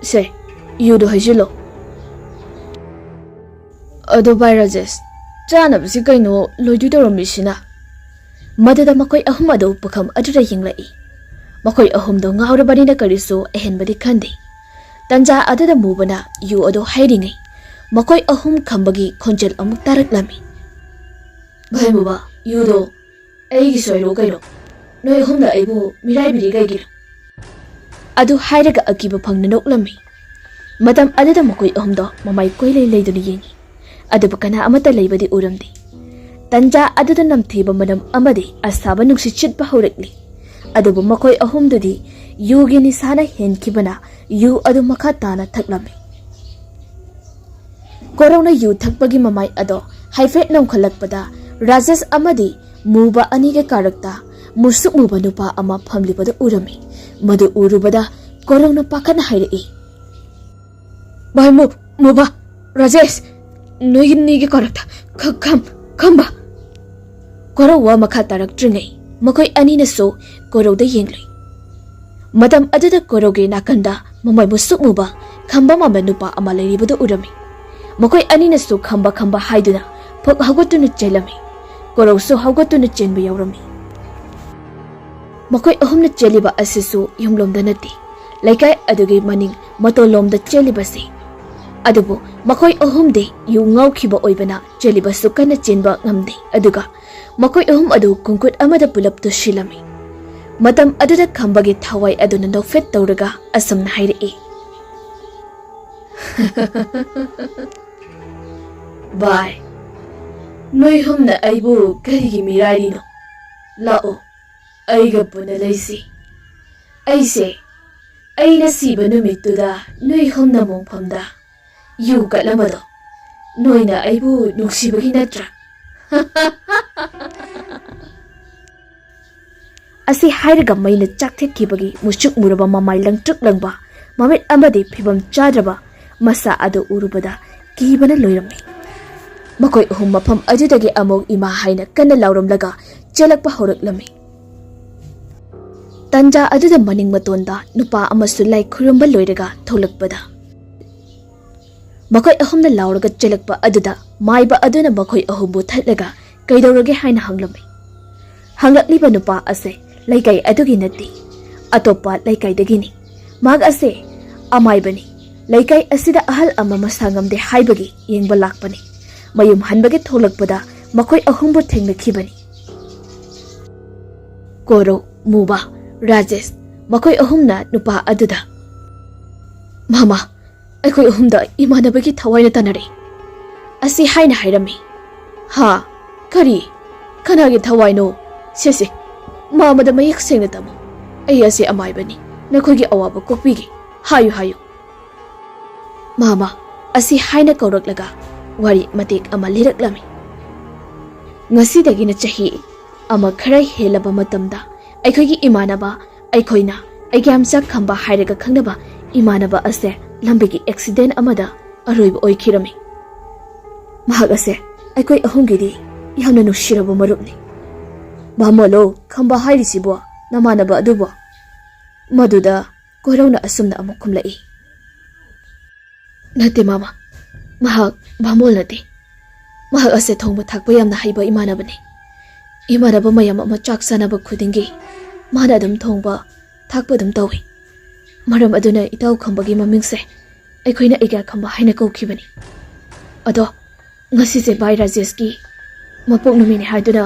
ꯁꯦ, ꯌꯨꯗꯣ ꯍꯩꯖꯤꯜꯂꯣ꯫" "ꯑꯗꯣ ꯚꯥꯏ ꯔꯥꯖꯦꯁ, ꯆꯥꯅꯕꯁꯤ ꯀꯩꯅꯣ ꯂꯣꯏꯗꯣꯏ ꯇꯧꯔꯝꯃꯤꯁꯤꯅ?" ꯃꯗꯨꯗ ꯃꯈꯣꯏ ꯑꯍꯨꯝ ꯑꯗꯨ ꯄꯨꯈꯝ ꯑꯗꯨꯗ ꯌꯦꯡꯂꯛꯏ꯫ ꯃꯈꯣꯏ ꯑꯍꯨꯝꯗꯣ ꯉꯥꯎꯔꯕꯅꯤꯅ ꯀꯔꯤꯁꯨ ꯑꯍꯦꯟꯕꯗꯤ ꯈꯟꯗꯦ꯫ ꯇꯟꯖꯥ ꯑꯗꯨꯗ ꯃꯨꯕꯅ ꯌꯨ ꯑꯗꯨ ꯍꯩꯔꯤꯉꯩ, ꯃꯈꯣꯏ ꯑꯍꯨꯝ ꯈꯝꯕꯒꯤ ꯈꯣꯟꯖꯦꯜ ꯑꯃꯨꯛ ꯇꯥꯔꯛꯂꯝꯃꯤ꯫ "ꯚꯥꯏ ꯃꯨꯕ, ꯌꯨꯗꯣ ꯑꯩꯒꯤꯁꯨ ꯍꯩꯔꯛꯑꯣ ꯀꯩꯅꯣ꯫ ꯅꯣꯏ ꯑꯍꯨꯝꯅ ꯑꯩꯕꯨ ꯃꯤꯔꯥꯏꯕꯤꯔꯤ ꯀꯩꯒꯤꯅꯣ?" ꯑꯗꯨ ꯍꯥꯏꯔꯒ ꯑꯀꯤꯕ ꯐꯪꯅ ꯅꯣꯛꯂꯝꯃꯤ꯫ ꯃꯇꯝ ꯑꯗꯨꯗ ꯃꯈꯣꯏ ꯑꯍꯨꯝꯗꯣ ꯃꯃꯥꯏ ꯀꯣꯏꯂꯩ ꯂꯩꯗꯨꯅ ꯌꯦꯡꯉꯤ꯫ ꯑꯗꯨꯕꯨ ꯀꯅꯥ ꯑꯃꯠꯇ ꯂꯩꯕꯗꯤ ꯎꯔꯝꯗꯦ꯫ ꯇꯟꯖꯥ ꯑꯗꯨꯗ ꯅꯝꯊꯤꯕ ꯃꯅꯝ ꯑꯃꯗꯤ ꯑꯁꯥꯕ ꯅꯨꯡꯁꯤꯠ ꯁꯤꯠꯄ ꯍꯧꯔꯛꯂꯤ꯫ ꯑꯗꯨꯕꯨ ꯃꯈꯣꯏ ꯑꯍꯨꯝꯗꯨꯗꯤ ꯌꯨꯒꯤ ꯅꯤꯁꯥꯅ ꯍꯦꯟꯈꯤꯕꯅ ꯌꯨ ꯑꯗꯨ ꯃꯈꯥ ꯇꯥꯅ ꯊꯛꯂꯝꯃꯤ꯫ ꯀꯣꯔꯧꯅ ꯌꯨ ꯊꯛꯄꯒꯤ ꯃꯃꯥꯏ ꯑꯗꯣ ꯍꯥꯏꯐꯦꯠ ꯅꯣꯝꯈꯠꯂꯛꯄꯗ ꯔꯥꯖꯦꯁ ꯑꯃꯗꯤ ꯃꯨꯕ ꯑꯅꯤꯒꯤ ꯀꯥꯔꯛꯇ ꯃꯨꯁꯨꯛ ꯃꯨꯕ ꯅꯨꯄꯥ ꯑꯃ ꯐꯝꯂꯤꯕꯗꯨ ꯎꯔꯝꯃꯤ꯫ ꯃꯗꯨ ꯎꯔꯨꯕꯗ ꯀꯣꯔꯧꯅ ꯄꯥꯈꯠꯅ ꯍꯥꯏꯔꯛꯏ, "ꯚꯥꯏ ꯃꯨ-, ꯃꯨꯕ, ꯔꯥꯖꯦꯁ, ꯅꯣꯏꯒꯤ ꯅꯤꯒꯤ ꯀꯥꯔꯛꯇ ꯈ-, ꯈꯝ-, ꯈꯝꯕ?" ꯀꯣꯔꯧ ꯋꯥ ꯃꯈꯥ ꯇꯥꯔꯛꯇ꯭ꯔꯤꯉꯩ ꯃꯈꯣꯏ ꯑꯅꯤꯅꯁꯨ ꯀꯣꯔꯧꯗ ꯌꯦꯡꯂꯨꯏ꯫ ꯃꯇꯝ ꯑꯗꯨꯗ ꯀꯣꯔꯧꯒꯤ ꯅꯥꯀꯟꯗ ꯃꯃꯥꯏ ꯃꯨꯁꯨꯛ ꯃꯨꯕ ꯈꯝꯕ ꯃꯥꯟꯕ ꯅꯨꯄꯥ ꯑꯃ ꯂꯩꯔꯤꯕꯗꯨ ꯎꯔꯝꯃꯤ꯫ ꯃꯈꯣꯏ ꯑꯅꯤꯅꯁꯨ "ꯈꯝꯕ, ꯈꯝꯕ" ꯍꯥꯏꯗꯨꯅ ꯐꯛ ꯍꯧꯒꯠꯇꯨꯅ ꯆꯦꯜꯂꯝꯃꯤ꯫ ꯀꯣꯔꯧꯁꯨ ꯍꯧꯒꯠꯇꯨꯅ ꯆꯦꯟꯕ ꯌꯥꯎꯔꯝꯃꯤ꯫ ꯃꯈꯣꯏ ꯑꯍꯨꯝꯅ ꯆꯦꯜꯂꯤꯕ ꯑꯁꯤꯁꯨ ꯌꯨꯝꯂꯣꯝꯗ ꯅꯠꯇꯦ, ꯂꯩꯀꯥꯏ ꯑꯗꯨꯒꯤ ꯃꯅꯤꯡ ꯃꯇꯣꯜꯂꯣꯝꯗ ꯆꯦꯜꯂꯤꯕꯁꯤ꯫ ꯑꯗꯨꯕꯨ ꯃꯈꯣꯏ ꯑꯍꯨꯝꯗꯤ ꯌꯨ ꯉꯥꯎꯈꯤꯕ ꯑꯣꯏꯕꯅ ꯆꯦꯜꯂꯤꯕꯁꯨ ꯀꯟꯅ ꯆꯦꯟꯕ ꯉꯝꯗꯦ꯫ ꯑꯗꯨꯒ ꯃꯈꯣꯏ ꯑꯍꯨꯝ ꯑꯗꯨ ꯀꯨꯡꯀꯨꯠ ꯑꯃꯗ ꯄꯨꯂꯞ ꯇꯨꯁꯤꯜꯂꯝꯃꯤ꯫ ꯃꯇꯝ ꯑꯗꯨꯗ ꯈꯝꯕꯒꯤ ꯊꯋꯥꯏ ꯑꯗꯨꯅ ꯅꯣꯛꯐꯦꯠ ꯇꯧꯔꯒ ꯑꯁꯨꯝꯅ ꯍꯥꯏꯔꯛꯏ, "ꯚꯥꯏ, ꯅꯣꯏ ꯑꯍꯨꯝꯅ ꯑꯩꯕꯨ ꯀꯔꯤꯒꯤ ꯃꯤꯔꯥꯏꯔꯤꯅꯣ? ꯂꯥꯛꯑꯣ, ꯑꯩꯒ ꯄꯨꯟꯅ ꯂꯩꯁꯤ꯫ ꯑꯩꯁꯦ ꯑꯩꯅ ꯁꯤꯕ ꯅꯨꯃꯤꯠꯇꯨꯗ ꯅꯣꯏ ꯍꯨꯝꯅ ꯃꯣꯡꯐꯝꯗ ꯌꯨ ꯀꯠꯂꯝꯕꯗꯣ ꯅꯣꯏꯅ ꯑꯩꯕꯨ ꯅꯨꯡꯁꯤꯕꯒꯤ ꯅꯠꯇ꯭ꯔꯥ? ꯑꯁꯤ ꯍꯥꯏꯔꯒ ꯃꯩꯅ ꯆꯥꯛꯊꯠꯈꯤꯕꯒꯤ ꯃꯨꯁꯨꯛ ꯃꯨꯔꯕ ꯃꯃꯥꯏ ꯂꯪꯇ꯭ꯔꯤꯛ ꯂꯪꯕ, ꯃꯃꯤꯠ ꯑꯃꯗꯤ ꯐꯤꯕꯝ ꯆꯥꯗ꯭ꯔꯕ ꯃꯁꯥ ꯑꯗꯨ ꯎꯔꯨꯕꯗ ꯀꯤꯕꯅ ꯂꯣꯏꯔꯝꯃꯤ꯫ ꯃꯈꯣꯏ ꯑꯍꯨꯝ ꯃꯐꯝ ꯑꯗꯨꯗꯒꯤ ꯑꯃꯨꯛ ꯏꯃꯥ ꯍꯥꯏꯅ ꯀꯟꯅ ꯂꯥꯎꯔꯝꯂꯒ ꯆꯦꯜꯂꯛꯄ ꯍꯧꯔꯛꯂꯝꯃꯤ꯫ ꯇꯟꯖꯥ ꯑꯗꯨꯗ ꯃꯅꯤꯡ ꯃꯇꯣꯟꯗ ꯅꯨꯄꯥ ꯑꯃꯁꯨ ꯂꯥꯏ ꯈꯨꯔꯨꯝꯕ ꯂꯣꯏꯔꯒ ꯊꯣꯛꯂꯛꯄꯗ, ꯃꯈꯣꯏ ꯑꯍꯨꯝꯅ ꯂꯥꯎꯔꯒ ꯆꯦꯜꯂꯛꯄ ꯑꯗꯨꯗ ꯃꯥꯏꯕ ꯑꯗꯨꯅ ꯃꯈꯣꯏ ꯑꯍꯨꯝꯕꯨ ꯊꯠꯂꯒ ꯀꯩꯗꯧꯔꯒꯦ ꯍꯥꯏꯅ ꯍꯪꯂꯝꯃꯤ꯫ ꯍꯪꯂꯛꯂꯤꯕ ꯅꯨꯄꯥ ꯑꯁꯦ ꯂꯩꯀꯥꯏ ꯑꯗꯨꯒꯤ ꯅꯠꯇꯦ, ꯑꯇꯣꯞꯄ ꯂꯩꯀꯥꯏꯗꯒꯤꯅꯤ꯫ ꯃꯍꯥꯛ ꯑꯁꯦ ꯑꯃꯥꯏꯕꯅꯤ꯫ ꯂꯩꯀꯥꯏ ꯑꯁꯤꯗ ꯑꯍꯜ ꯑꯃ ꯃꯁꯥ ꯉꯝꯗꯦ ꯍꯥꯏꯕꯒꯤ ꯌꯦꯡꯕ ꯂꯥꯛꯄꯅꯤ꯫ ꯃꯌꯨꯝ ꯍꯟꯕꯒꯤ ꯊꯣꯛꯂꯛꯄꯗ ꯃꯈꯣꯏ ꯑꯍꯨꯝꯕꯨ ꯊꯦꯡꯅꯈꯤꯕꯅꯤ꯫ ꯀꯣꯔꯧ, ꯃꯨꯕ, ꯔꯥꯖꯦꯁ, ꯃꯈꯣꯏ ꯑꯍꯨꯝꯅ ꯅꯨꯄꯥ ꯑꯗꯨꯗ, "ꯃꯥꯃ, ꯑꯩꯈꯣꯏ ꯑꯍꯨꯝꯗ ꯏꯃꯥꯟꯅꯕꯒꯤ ꯊꯋꯥꯏꯅ ꯇꯥꯟꯅꯔꯦ" ꯑꯁꯤ ꯍꯥꯏꯅ ꯍꯥꯏꯔꯝꯃꯤ꯫ "ꯍꯥ? ꯀꯔꯤ? ꯀꯅꯥꯒꯤ ꯊꯋꯥꯏꯅꯣ? ꯁꯦ ꯁꯦ, ꯃꯥꯃꯗ ꯃꯌꯦꯛ ꯁꯦꯡꯅ ꯇꯝꯃꯨ꯫ ꯑꯩ ꯑꯁꯤ ꯑꯃꯥꯏꯕꯅꯤ, ꯅꯈꯣꯏꯒꯤ ꯑꯋꯥꯕ ꯀꯣꯛꯄꯤꯒꯦ꯫ ꯍꯥꯏꯌꯨ, ꯍꯥꯏꯌꯨ"꯫ ꯃꯥꯃ ꯑꯁꯤ ꯍꯥꯏꯅ ꯀꯧꯔꯛꯂꯒ ꯋꯥꯔꯤ ꯃꯇꯦꯛ ꯑꯃ ꯂꯤꯔꯛꯂꯝꯃꯤ꯫ ꯉꯁꯤꯗꯒꯤꯅ ꯆꯍꯤ ꯑꯃ ꯈꯔ ꯍꯦꯜꯂꯕ ꯃꯇꯝꯗ ꯑꯩꯈꯣꯏꯒꯤ ꯏꯃꯥꯟꯅꯕ, ꯑꯩꯈꯣꯏꯅ ꯑꯩꯒ꯭ꯌꯥꯝꯆꯥꯛ ꯈꯝꯕ ꯍꯥꯏꯔꯒ ꯈꯪꯅꯕ ꯏꯃꯥꯟꯅꯕ ꯑꯁꯦ ꯂꯝꯕꯤꯒꯤ ꯑꯦꯛꯁꯤꯗꯦꯟ ꯑꯃꯗ ꯑꯔꯣꯏꯕ ꯑꯣꯏꯈꯤꯔꯝꯃꯤ꯫ ꯃꯍꯥꯛ ꯑꯁꯦ ꯑꯩꯈꯣꯏ ꯑꯍꯨꯝꯒꯤꯗꯤ ꯌꯥꯝꯅ ꯅꯨꯡꯁꯤꯔꯕ ꯃꯔꯨꯞꯅꯤ꯫ "ꯚꯥꯃꯣꯂꯣ, ꯈꯝꯕ ꯍꯥꯏꯔꯤꯁꯤꯕꯣ ꯅꯃꯥꯟꯅꯕ ꯑꯗꯨꯕꯣ?" ꯃꯗꯨꯗ ꯀꯣꯔꯧꯅ ꯑꯁꯨꯝꯅ ꯑꯃꯨꯛ ꯈꯨꯝꯂꯛꯏ꯫ "ꯅꯠꯇꯦ ꯃꯥꯃ, ꯃꯍꯥꯛ ꯚꯥꯃꯣꯜ ꯅꯠꯇꯦ꯫ ꯃꯍꯥꯛ ꯑꯁꯦ ꯊꯣꯡꯕ ꯊꯥꯛꯄ ꯌꯥꯝꯅ ꯍꯩꯕ ꯏꯃꯥꯟꯅꯕꯅꯤ꯫ ꯏꯃꯥꯟꯅꯕ ꯃꯌꯥꯝ ꯑꯃ ꯆꯥꯛ ꯆꯥꯅꯕ ꯈꯨꯗꯤꯡꯒꯤ ꯃꯥꯅ ꯑꯗꯨꯝ ꯊꯣꯡꯕ ꯊꯥꯛꯄ ꯑꯗꯨꯝ ꯇꯧꯏ꯫ ꯃꯔꯝ ꯑꯗꯨꯅ ꯏꯇꯥꯎ ꯈꯝꯕꯒꯤ ꯃꯃꯤꯡꯁꯦ ꯑꯩꯈꯣꯏꯅ ꯑꯩꯒ꯭ꯌꯥ ꯈꯝꯕ ꯍꯥꯏꯅ ꯀꯧꯈꯤꯕꯅꯤ꯫ ꯑꯗꯣ ꯉꯁꯤꯁꯦ ꯚꯥꯏ ꯔꯥꯖꯦꯁꯀꯤ ꯃꯄꯣꯛ ꯅꯨꯃꯤꯠꯅꯤ ꯍꯥꯏꯗꯨꯅ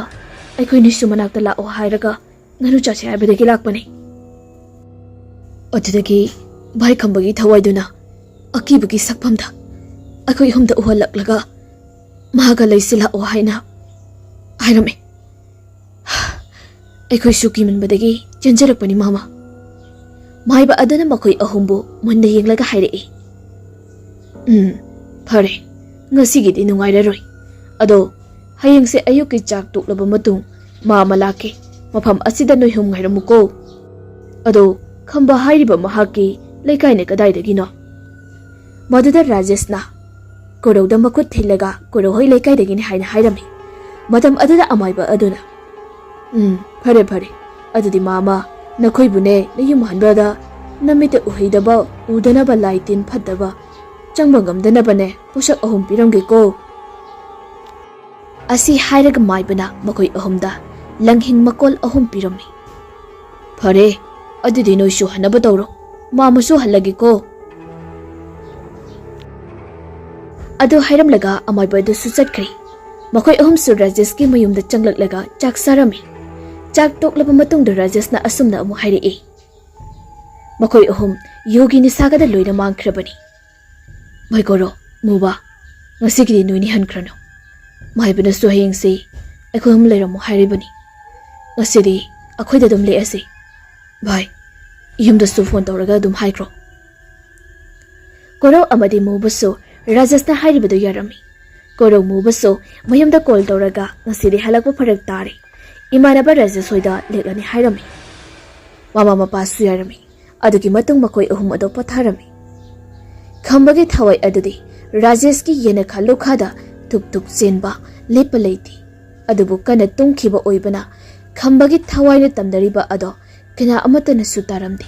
ꯑꯩꯈꯣꯏ ꯅꯤꯁꯨ ꯃꯅꯥꯛꯇ ꯂꯥꯛꯑꯣ ꯍꯥꯏꯔꯒ ꯉꯥꯅꯨ ꯆꯥꯁꯦ ꯍꯥꯏꯕꯗꯒꯤ ꯂꯥꯛꯄꯅꯤ꯫ ꯑꯗꯨꯗꯒꯤ ꯚꯥꯏ ꯈꯝꯕꯒꯤ ꯊꯋꯥꯏꯗꯨꯅ ꯑꯀꯤꯕꯒꯤ ꯁꯛꯐꯝꯗ ꯑꯩꯈꯣꯏ ꯑꯍꯨꯝꯗ ꯎꯍꯜꯂꯛꯂꯒ ꯃꯍꯥꯛꯀ ꯂꯩꯁꯤ ꯂꯥꯛꯑꯣ ꯍꯥꯏꯅ ꯍꯥꯏꯔꯝꯃꯤ"꯫ ꯑꯩꯈꯣꯏꯁꯨ ꯀꯤꯃꯟꯕꯗꯒꯤ ꯆꯦꯟꯖꯔꯛꯄꯅꯤ, ꯃꯥꯃ꯫ ꯃꯥꯏꯕ ꯑꯗꯨꯅ ꯃꯈꯣꯏ ꯑꯍꯨꯝꯕꯨ ꯃꯨꯟꯅ ꯌꯦꯡꯂꯒ ꯍꯥꯏꯔꯛꯏ꯫ "ꯎꯝ, ꯐꯔꯦ, ꯉꯁꯤꯒꯤꯗꯤ ꯅꯨꯡꯉꯥꯏꯔꯔꯣꯏ꯫ ꯑꯗꯣ ꯍꯌꯦꯡꯁꯦ ꯑꯌꯨꯛꯀꯤ ꯆꯥꯛ ꯇꯣꯛꯂꯕ ꯃꯇꯨꯡ ꯃꯥꯃ ꯂꯥꯛꯀꯦ꯫ ꯃꯐꯝ ꯑꯁꯤꯗ ꯅꯣꯏ ꯍꯨꯝ ꯉꯥꯏꯔꯝꯃꯨꯀꯣ꯫ ꯑꯗꯣ ꯈꯝꯕ ꯍꯥꯏꯔꯤꯕ ꯃꯍꯥꯛꯀꯤ ꯂꯩꯀꯥꯏꯅ ꯀꯗꯥꯏꯗꯒꯤꯅꯣ?" ꯃꯗꯨꯗ ꯔꯥꯖꯦꯁꯅ ꯀꯣꯔꯧꯗ ꯃꯈꯨꯠ ꯊꯤꯜꯂꯒ, "ꯀꯣꯔꯧ ꯍꯣꯏ ꯂꯩꯀꯥꯏꯗꯒꯤꯅꯤ" ꯍꯥꯏꯅ ꯍꯥꯏꯔꯝꯃꯤ꯫ ꯃꯇꯝ ꯑꯗꯨꯗ ꯑꯃꯥꯏꯕ ꯑꯗꯨꯅ, "ꯎꯝ, ꯐꯔꯦ, ꯐꯔꯦ꯫ ꯑꯗꯨꯗꯤ ꯃꯥꯃ, ꯅꯈꯣꯏꯕꯨꯅꯦ ꯅꯌꯨꯝ ꯍꯟꯕꯗ ꯅꯃꯤꯠꯇ ꯎꯍꯩꯗꯕ, ꯎꯗꯅꯕ ꯂꯥꯏ ꯇꯤꯟ ꯐꯠꯇꯕ ꯆꯪꯕ ꯉꯝꯗꯅꯕꯅꯦ ꯄꯣꯠꯁꯛ ꯑꯍꯨꯝ ꯄꯤꯔꯝꯒꯦꯀꯣ"꯫ ꯑꯁꯤ ꯍꯥꯏꯔꯒ ꯃꯥꯏꯕꯅ ꯃꯈꯣꯏ ꯑꯍꯨꯝꯗ ꯂꯪꯍꯤꯡ ꯃꯀꯣꯜ ꯑꯍꯨꯝ ꯄꯤꯔꯝꯃꯤ꯫ "ꯐꯔꯦ, ꯑꯗꯨꯗꯤ ꯅꯣꯏꯁꯨ ꯍꯟꯅꯕ ꯇꯧꯔꯣ꯫ ꯃꯥꯃꯁꯨ ꯍꯜꯂꯒꯦꯀꯣ"꯫ ꯑꯗꯨ ꯍꯥꯏꯔꯝꯂꯒ ꯑꯃꯥꯏꯕ ꯑꯗꯨꯁꯨ ꯆꯠꯈ꯭ꯔꯦ꯫ ꯃꯈꯣꯏ ꯑꯍꯨꯝꯁꯨ ꯔꯥꯖꯦꯁꯀꯤ ꯃꯌꯨꯝꯗ ꯆꯪꯂꯛꯂꯒ ꯆꯥꯛ ꯆꯥꯔꯝꯃꯤ꯫ ꯆꯥꯛ ꯇꯣꯛꯂꯕ ꯃꯇꯨꯡꯗ ꯔꯥꯖꯦꯁꯅ ꯑꯁꯨꯝꯅ ꯑꯃꯨꯛ ꯍꯥꯏꯔꯛꯏ, "ꯃꯈꯣꯏ ꯑꯍꯨꯝ ꯌꯨꯒꯤ ꯅꯤꯁꯥꯒꯗ ꯂꯣꯏꯅ ꯃꯥꯡꯈ꯭ꯔꯕꯅꯤ꯫ ꯃꯥꯏꯀꯣꯔꯣ, ꯃꯨꯕ, ꯉꯁꯤꯒꯤꯗꯤ ꯅꯣꯏꯅꯤ ꯍꯟꯈ꯭ꯔꯅꯨ꯫ ꯃꯥꯏꯕꯅꯁꯨ ꯍꯌꯦꯡꯁꯤ ꯑꯩꯈꯣꯏ ꯑꯍꯨꯝ ꯂꯩꯔꯝꯃꯣ ꯍꯥꯏꯔꯤꯕꯅꯤ꯫ ꯉꯁꯤꯗꯤ ꯑꯩꯈꯣꯏꯗ ꯑꯗꯨꯝ ꯂꯦꯛꯑꯁꯤ꯫ ꯚꯥꯏ, ꯌꯨꯝꯗꯁꯨ ꯐꯣꯟ ꯇꯧꯔꯒ ꯑꯗꯨꯝ ꯍꯥꯏꯈ꯭ꯔꯣ"꯫ ꯀꯣꯔꯧ ꯑꯃꯗꯤ ꯃꯨꯕꯁꯨ ꯔꯥꯖꯦꯁꯅ ꯍꯥꯏꯔꯤꯕꯗꯨ ꯌꯥꯔꯝꯃꯤ꯫ ꯀꯣꯔꯧ ꯃꯨꯕꯁꯨ ꯃꯌꯨꯝꯗ ꯀꯣꯜ ꯇꯧꯔꯒ ꯉꯁꯤꯗꯤ ꯍꯜꯂꯛꯄ ꯐꯔꯛ ꯇꯥꯔꯦ, ꯏꯃꯥꯟꯅꯕ ꯔꯥꯖꯦꯁ ꯍꯣꯏꯗ ꯂꯦꯛꯂꯅꯤ ꯍꯥꯏꯔꯝꯃꯤ꯫ ꯃꯃꯥ ꯃꯄꯥꯁꯨ ꯌꯥꯔꯝꯃꯤ꯫ ꯑꯗꯨꯒꯤ ꯃꯇꯨꯡ ꯃꯈꯣꯏ ꯑꯍꯨꯝ ꯑꯗꯨ ꯄꯣꯊꯥꯔꯝꯃꯤ꯫ ꯈꯝꯕꯒꯤ ꯊꯋꯥꯏ ꯑꯗꯨꯗꯤ ꯔꯥꯖꯦꯁꯀꯤ ꯌꯦꯅꯈꯥ ꯂꯨꯈꯥꯗ ꯊꯨꯛ ꯊꯨꯛ ꯆꯦꯟꯕ ꯂꯦꯞꯄ ꯂꯩꯇꯦ꯫ ꯑꯗꯨꯕꯨ ꯀꯟꯅ ꯇꯨꯝꯈꯤꯕ ꯑꯣꯏꯕꯅ ꯈꯝꯕꯒꯤ ꯊꯋꯥꯏꯅ ꯇꯝꯅꯔꯤꯕ ꯑꯗꯣ ꯀꯅꯥ ꯑꯃꯠꯇꯅꯁꯨ ꯇꯥꯔꯝꯗꯦ꯫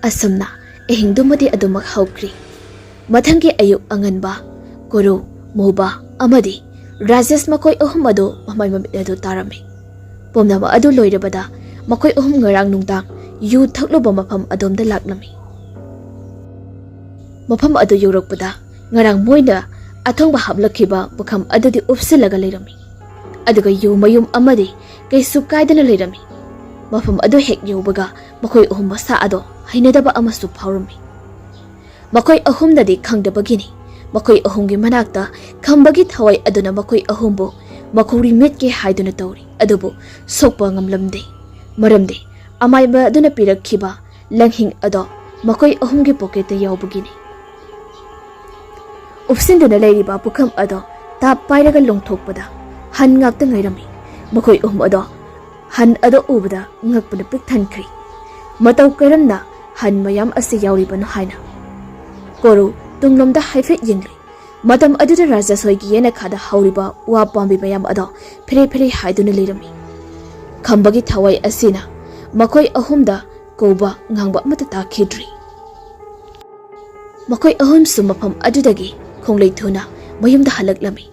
ꯑꯁꯨꯝꯅ ꯑꯍꯤꯡꯗꯨꯃꯗꯤ ꯑꯗꯨꯃꯛ ꯍꯧꯈ꯭ꯔꯤ꯫ ꯃꯊꯪꯒꯤ ꯑꯌꯨꯛ ꯑꯉꯟꯕ ꯀꯣꯔꯧ, ꯃꯨꯕ ꯑꯃꯗꯤ ꯔꯥꯖꯦꯁ ꯃꯈꯣꯏ ꯑꯍꯨꯝ ꯑꯗꯨ ꯃꯃꯥꯏ ꯃꯃꯤꯠ ꯑꯗꯨ ꯇꯥꯔꯝꯃꯤ꯫ ꯄꯨꯝꯅꯃꯛ ꯑꯗꯨ ꯂꯣꯏꯔꯕꯗ ꯃꯈꯣꯏ ꯑꯍꯨꯝ ꯉꯔꯥꯡ ꯅꯨꯡꯗꯥꯡ ꯌꯨ ꯊꯛꯂꯨꯕ ꯃꯐꯝ ꯑꯗꯣꯝꯗ ꯂꯥꯛꯂꯝꯃꯤ꯫ ꯃꯐꯝ ꯑꯗꯨ ꯌꯧꯔꯛꯄꯗ ꯉꯔꯥꯡ ꯃꯣꯏꯅ ꯑꯊꯣꯡꯕ ꯍꯥꯞꯂꯛꯈꯤꯕ ꯄꯨꯈꯝ ꯑꯗꯨꯗꯤ ꯎꯞꯁꯤꯜꯂꯒ ꯂꯩꯔꯝꯃꯤ꯫ ꯑꯗꯨꯒ ꯌꯨ ꯃꯌꯨꯝ ꯑꯃꯗꯤ ꯀꯩꯁꯨ ꯀꯥꯏꯗꯅ ꯂꯩꯔꯝꯃꯤ꯫ ꯃꯐꯝ ꯑꯗꯨ ꯍꯦꯛ ꯌꯧꯕꯒ ꯃꯈꯣꯏ ꯑꯍꯨꯝ ꯃꯁꯥ ꯑꯗꯣ ꯍꯩꯅꯗꯕ ꯑꯃꯁꯨ ꯐꯥꯎꯔꯝꯃꯤ꯫ ꯃꯈꯣꯏ ꯑꯍꯨꯝꯅꯗꯤ ꯈꯪꯗꯕꯒꯤꯅꯤ꯫ ꯃꯈꯣꯏ ꯑꯍꯨꯝꯒꯤ ꯃꯅꯥꯛꯇ ꯈꯝꯕꯒꯤ ꯊꯋꯥꯏ ꯑꯗꯨꯅ ꯃꯈꯣꯏ ꯑꯍꯨꯝꯕꯨ ꯃꯈꯧꯔꯤ ꯃꯦꯠꯀꯦ ꯍꯥꯏꯗꯨꯅ ꯇꯧꯔꯤ, ꯑꯗꯨꯕꯨ ꯁꯣꯛꯄ ꯉꯝꯂꯝꯗꯦ꯫ ꯃꯔꯝꯗꯤ ꯑꯃꯥꯏꯕ ꯑꯗꯨꯅ ꯄꯤꯔꯛꯈꯤꯕ ꯂꯪꯍꯤꯡ ꯑꯗꯣ ꯃꯈꯣꯏ ꯑꯍꯨꯝꯒꯤ ꯄꯣꯀꯦꯠꯇ ꯌꯥꯎꯕꯒꯤꯅꯤ꯫ ꯎꯞꯁꯤꯟꯗꯨꯅ ꯂꯩꯔꯤꯕ ꯄꯨꯈꯝ ꯑꯗꯣ ꯇꯥꯞ ꯄꯥꯏꯔꯒ ꯂꯣꯡꯊꯣꯛꯄꯗ ꯍꯟ ꯉꯥꯛꯇ ꯉꯥꯏꯔꯝꯃꯤ꯫ ꯃꯈꯣꯏ ꯑꯍꯨꯝ ꯑꯗꯣ ꯍꯟ ꯑꯗꯣ ꯎꯕꯗ ꯉꯛꯄꯅ ꯄꯤꯛ ꯊꯟꯈ꯭ꯔꯤ꯫ ꯃꯇꯧ ꯀꯔꯝꯅ ꯍꯟ ꯃꯌꯥꯝ ꯑꯁꯤ ꯌꯥꯎꯔꯤꯕꯅꯣ ꯍꯥꯏꯅ ꯀꯣꯔꯧ ꯇꯨꯡꯂꯣꯝꯗ ꯍꯥꯏꯐꯦꯠ ꯌꯦꯡꯂꯨꯏ꯫ ꯃꯇꯝ ꯑꯗꯨꯗ ꯔꯥꯖꯦꯁ ꯍꯣꯏꯒꯤ ꯌꯦꯅꯈꯥꯗ ꯍꯧꯔꯤꯕ ꯋꯥ ꯄꯥꯝꯕꯤ ꯃꯌꯥꯝ ꯑꯗꯣ ꯐꯦꯔꯦ ꯐꯦꯔꯦ ꯍꯥꯏꯗꯨꯅ ꯂꯩꯔꯝꯃꯤ꯫ ꯈꯝꯕꯒꯤ ꯊꯋꯥꯏ ꯑꯁꯤꯅ ꯃꯈꯣꯏ ꯑꯍꯨꯝꯗ ꯀꯧꯕ ꯉꯥꯡꯕ ꯑꯃꯠꯇ ꯇꯥꯈꯤꯗ꯭ꯔꯤ꯫ ꯃꯈꯣꯏ ꯑꯍꯨꯝꯁꯨ ꯃꯐꯝ ꯑꯗꯨꯗꯒꯤ ꯈꯣꯡꯂꯩ ꯊꯨꯅ ꯃꯌꯨꯝꯗ ꯍꯜꯂꯛꯂꯝꯃꯤ꯫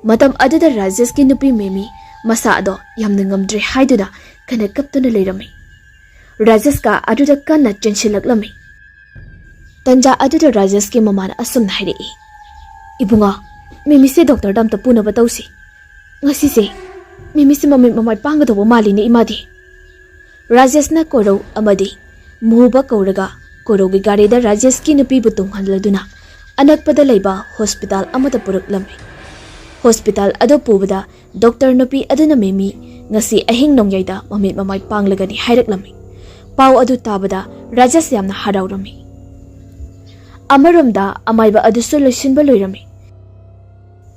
ꯃꯇꯝ ꯑꯗꯨꯗ ꯔꯥꯖꯦꯁꯀꯤ ꯅꯨꯄꯤ ꯃꯦꯃꯤ ꯃꯁꯥ ꯑꯗꯣ ꯌꯥꯝꯅ ꯉꯝꯗ꯭ꯔꯦ ꯍꯥꯏꯗꯨꯅ ꯀꯟꯅ ꯀꯞꯇꯨꯅ ꯂꯩꯔꯝꯃꯤ꯫ ꯔꯥꯖꯦꯁꯀ ꯑꯗꯨꯗ ꯀꯟꯅ ꯆꯦꯟꯁꯤꯜꯂꯛꯂꯝꯃꯤ꯫ ꯇꯟꯖꯥ ꯑꯗꯨꯗ ꯔꯥꯖꯦꯁꯀꯤ ꯃꯃꯥꯅ ꯑꯁꯨꯝꯅ ꯍꯥꯏꯔꯛꯏ, "ꯏꯕꯨꯡꯉꯣ, ꯃꯦꯃꯤꯁꯦ ꯗꯣꯛꯇꯔꯗ ꯑꯝꯇ ꯄꯨꯅꯕ ꯇꯧꯁꯤ꯫ ꯉꯁꯤꯁꯦ ꯃꯦꯃꯤꯁꯦ ꯃꯃꯤꯠ ꯃꯃꯥꯏ ꯄꯥꯡꯒꯗꯧꯕ ꯃꯥꯜꯂꯤꯅꯦ ꯏꯃꯥꯗꯤ꯫" ꯔꯥꯖꯦꯁꯅ ꯀꯣꯔꯧ ꯑꯃꯗꯤ ꯃꯨꯕ ꯀꯧꯔꯒ ꯀꯣꯔꯧꯒꯤ ꯒꯥꯔꯤꯗ ꯔꯥꯖꯦꯁꯀꯤ ꯅꯨꯄꯤꯕꯨ ꯇꯣꯡꯍꯜꯂꯗꯨꯅ ꯑꯅꯛꯄꯗ ꯂꯩꯕ ꯍꯣꯁꯄꯤꯇꯥꯜ ꯑꯃꯗ ꯄꯨꯔꯛꯂꯝꯃꯤ꯫ ꯍꯣꯁꯄꯤꯇꯥꯜ ꯑꯗꯨ ꯄꯨꯕꯗ ꯗꯣꯛꯇꯔ ꯅꯨꯄꯤ ꯑꯗꯨꯅ ꯃꯦꯃꯤ ꯉꯁꯤ ꯑꯍꯤꯡ ꯅꯣꯡꯌꯥꯏꯗ ꯃꯃꯤꯠ ꯃꯃꯥꯏ ꯄꯥꯡꯂꯒꯅꯤ ꯍꯥꯏꯔꯛꯂꯝꯃꯤ꯫ ꯄꯥꯎ ꯑꯗꯨ ꯇꯥꯕꯗ ꯔꯥꯖꯦꯁ ꯌꯥꯝꯅ ꯍꯔꯥꯎꯔꯝꯃꯤ꯫ ꯑꯃꯔꯣꯝꯗ ꯑꯃꯥꯏꯕ ꯑꯗꯨꯁꯨ ꯂꯣꯏꯁꯤꯟꯕ ꯂꯣꯏꯔꯝꯃꯤ꯫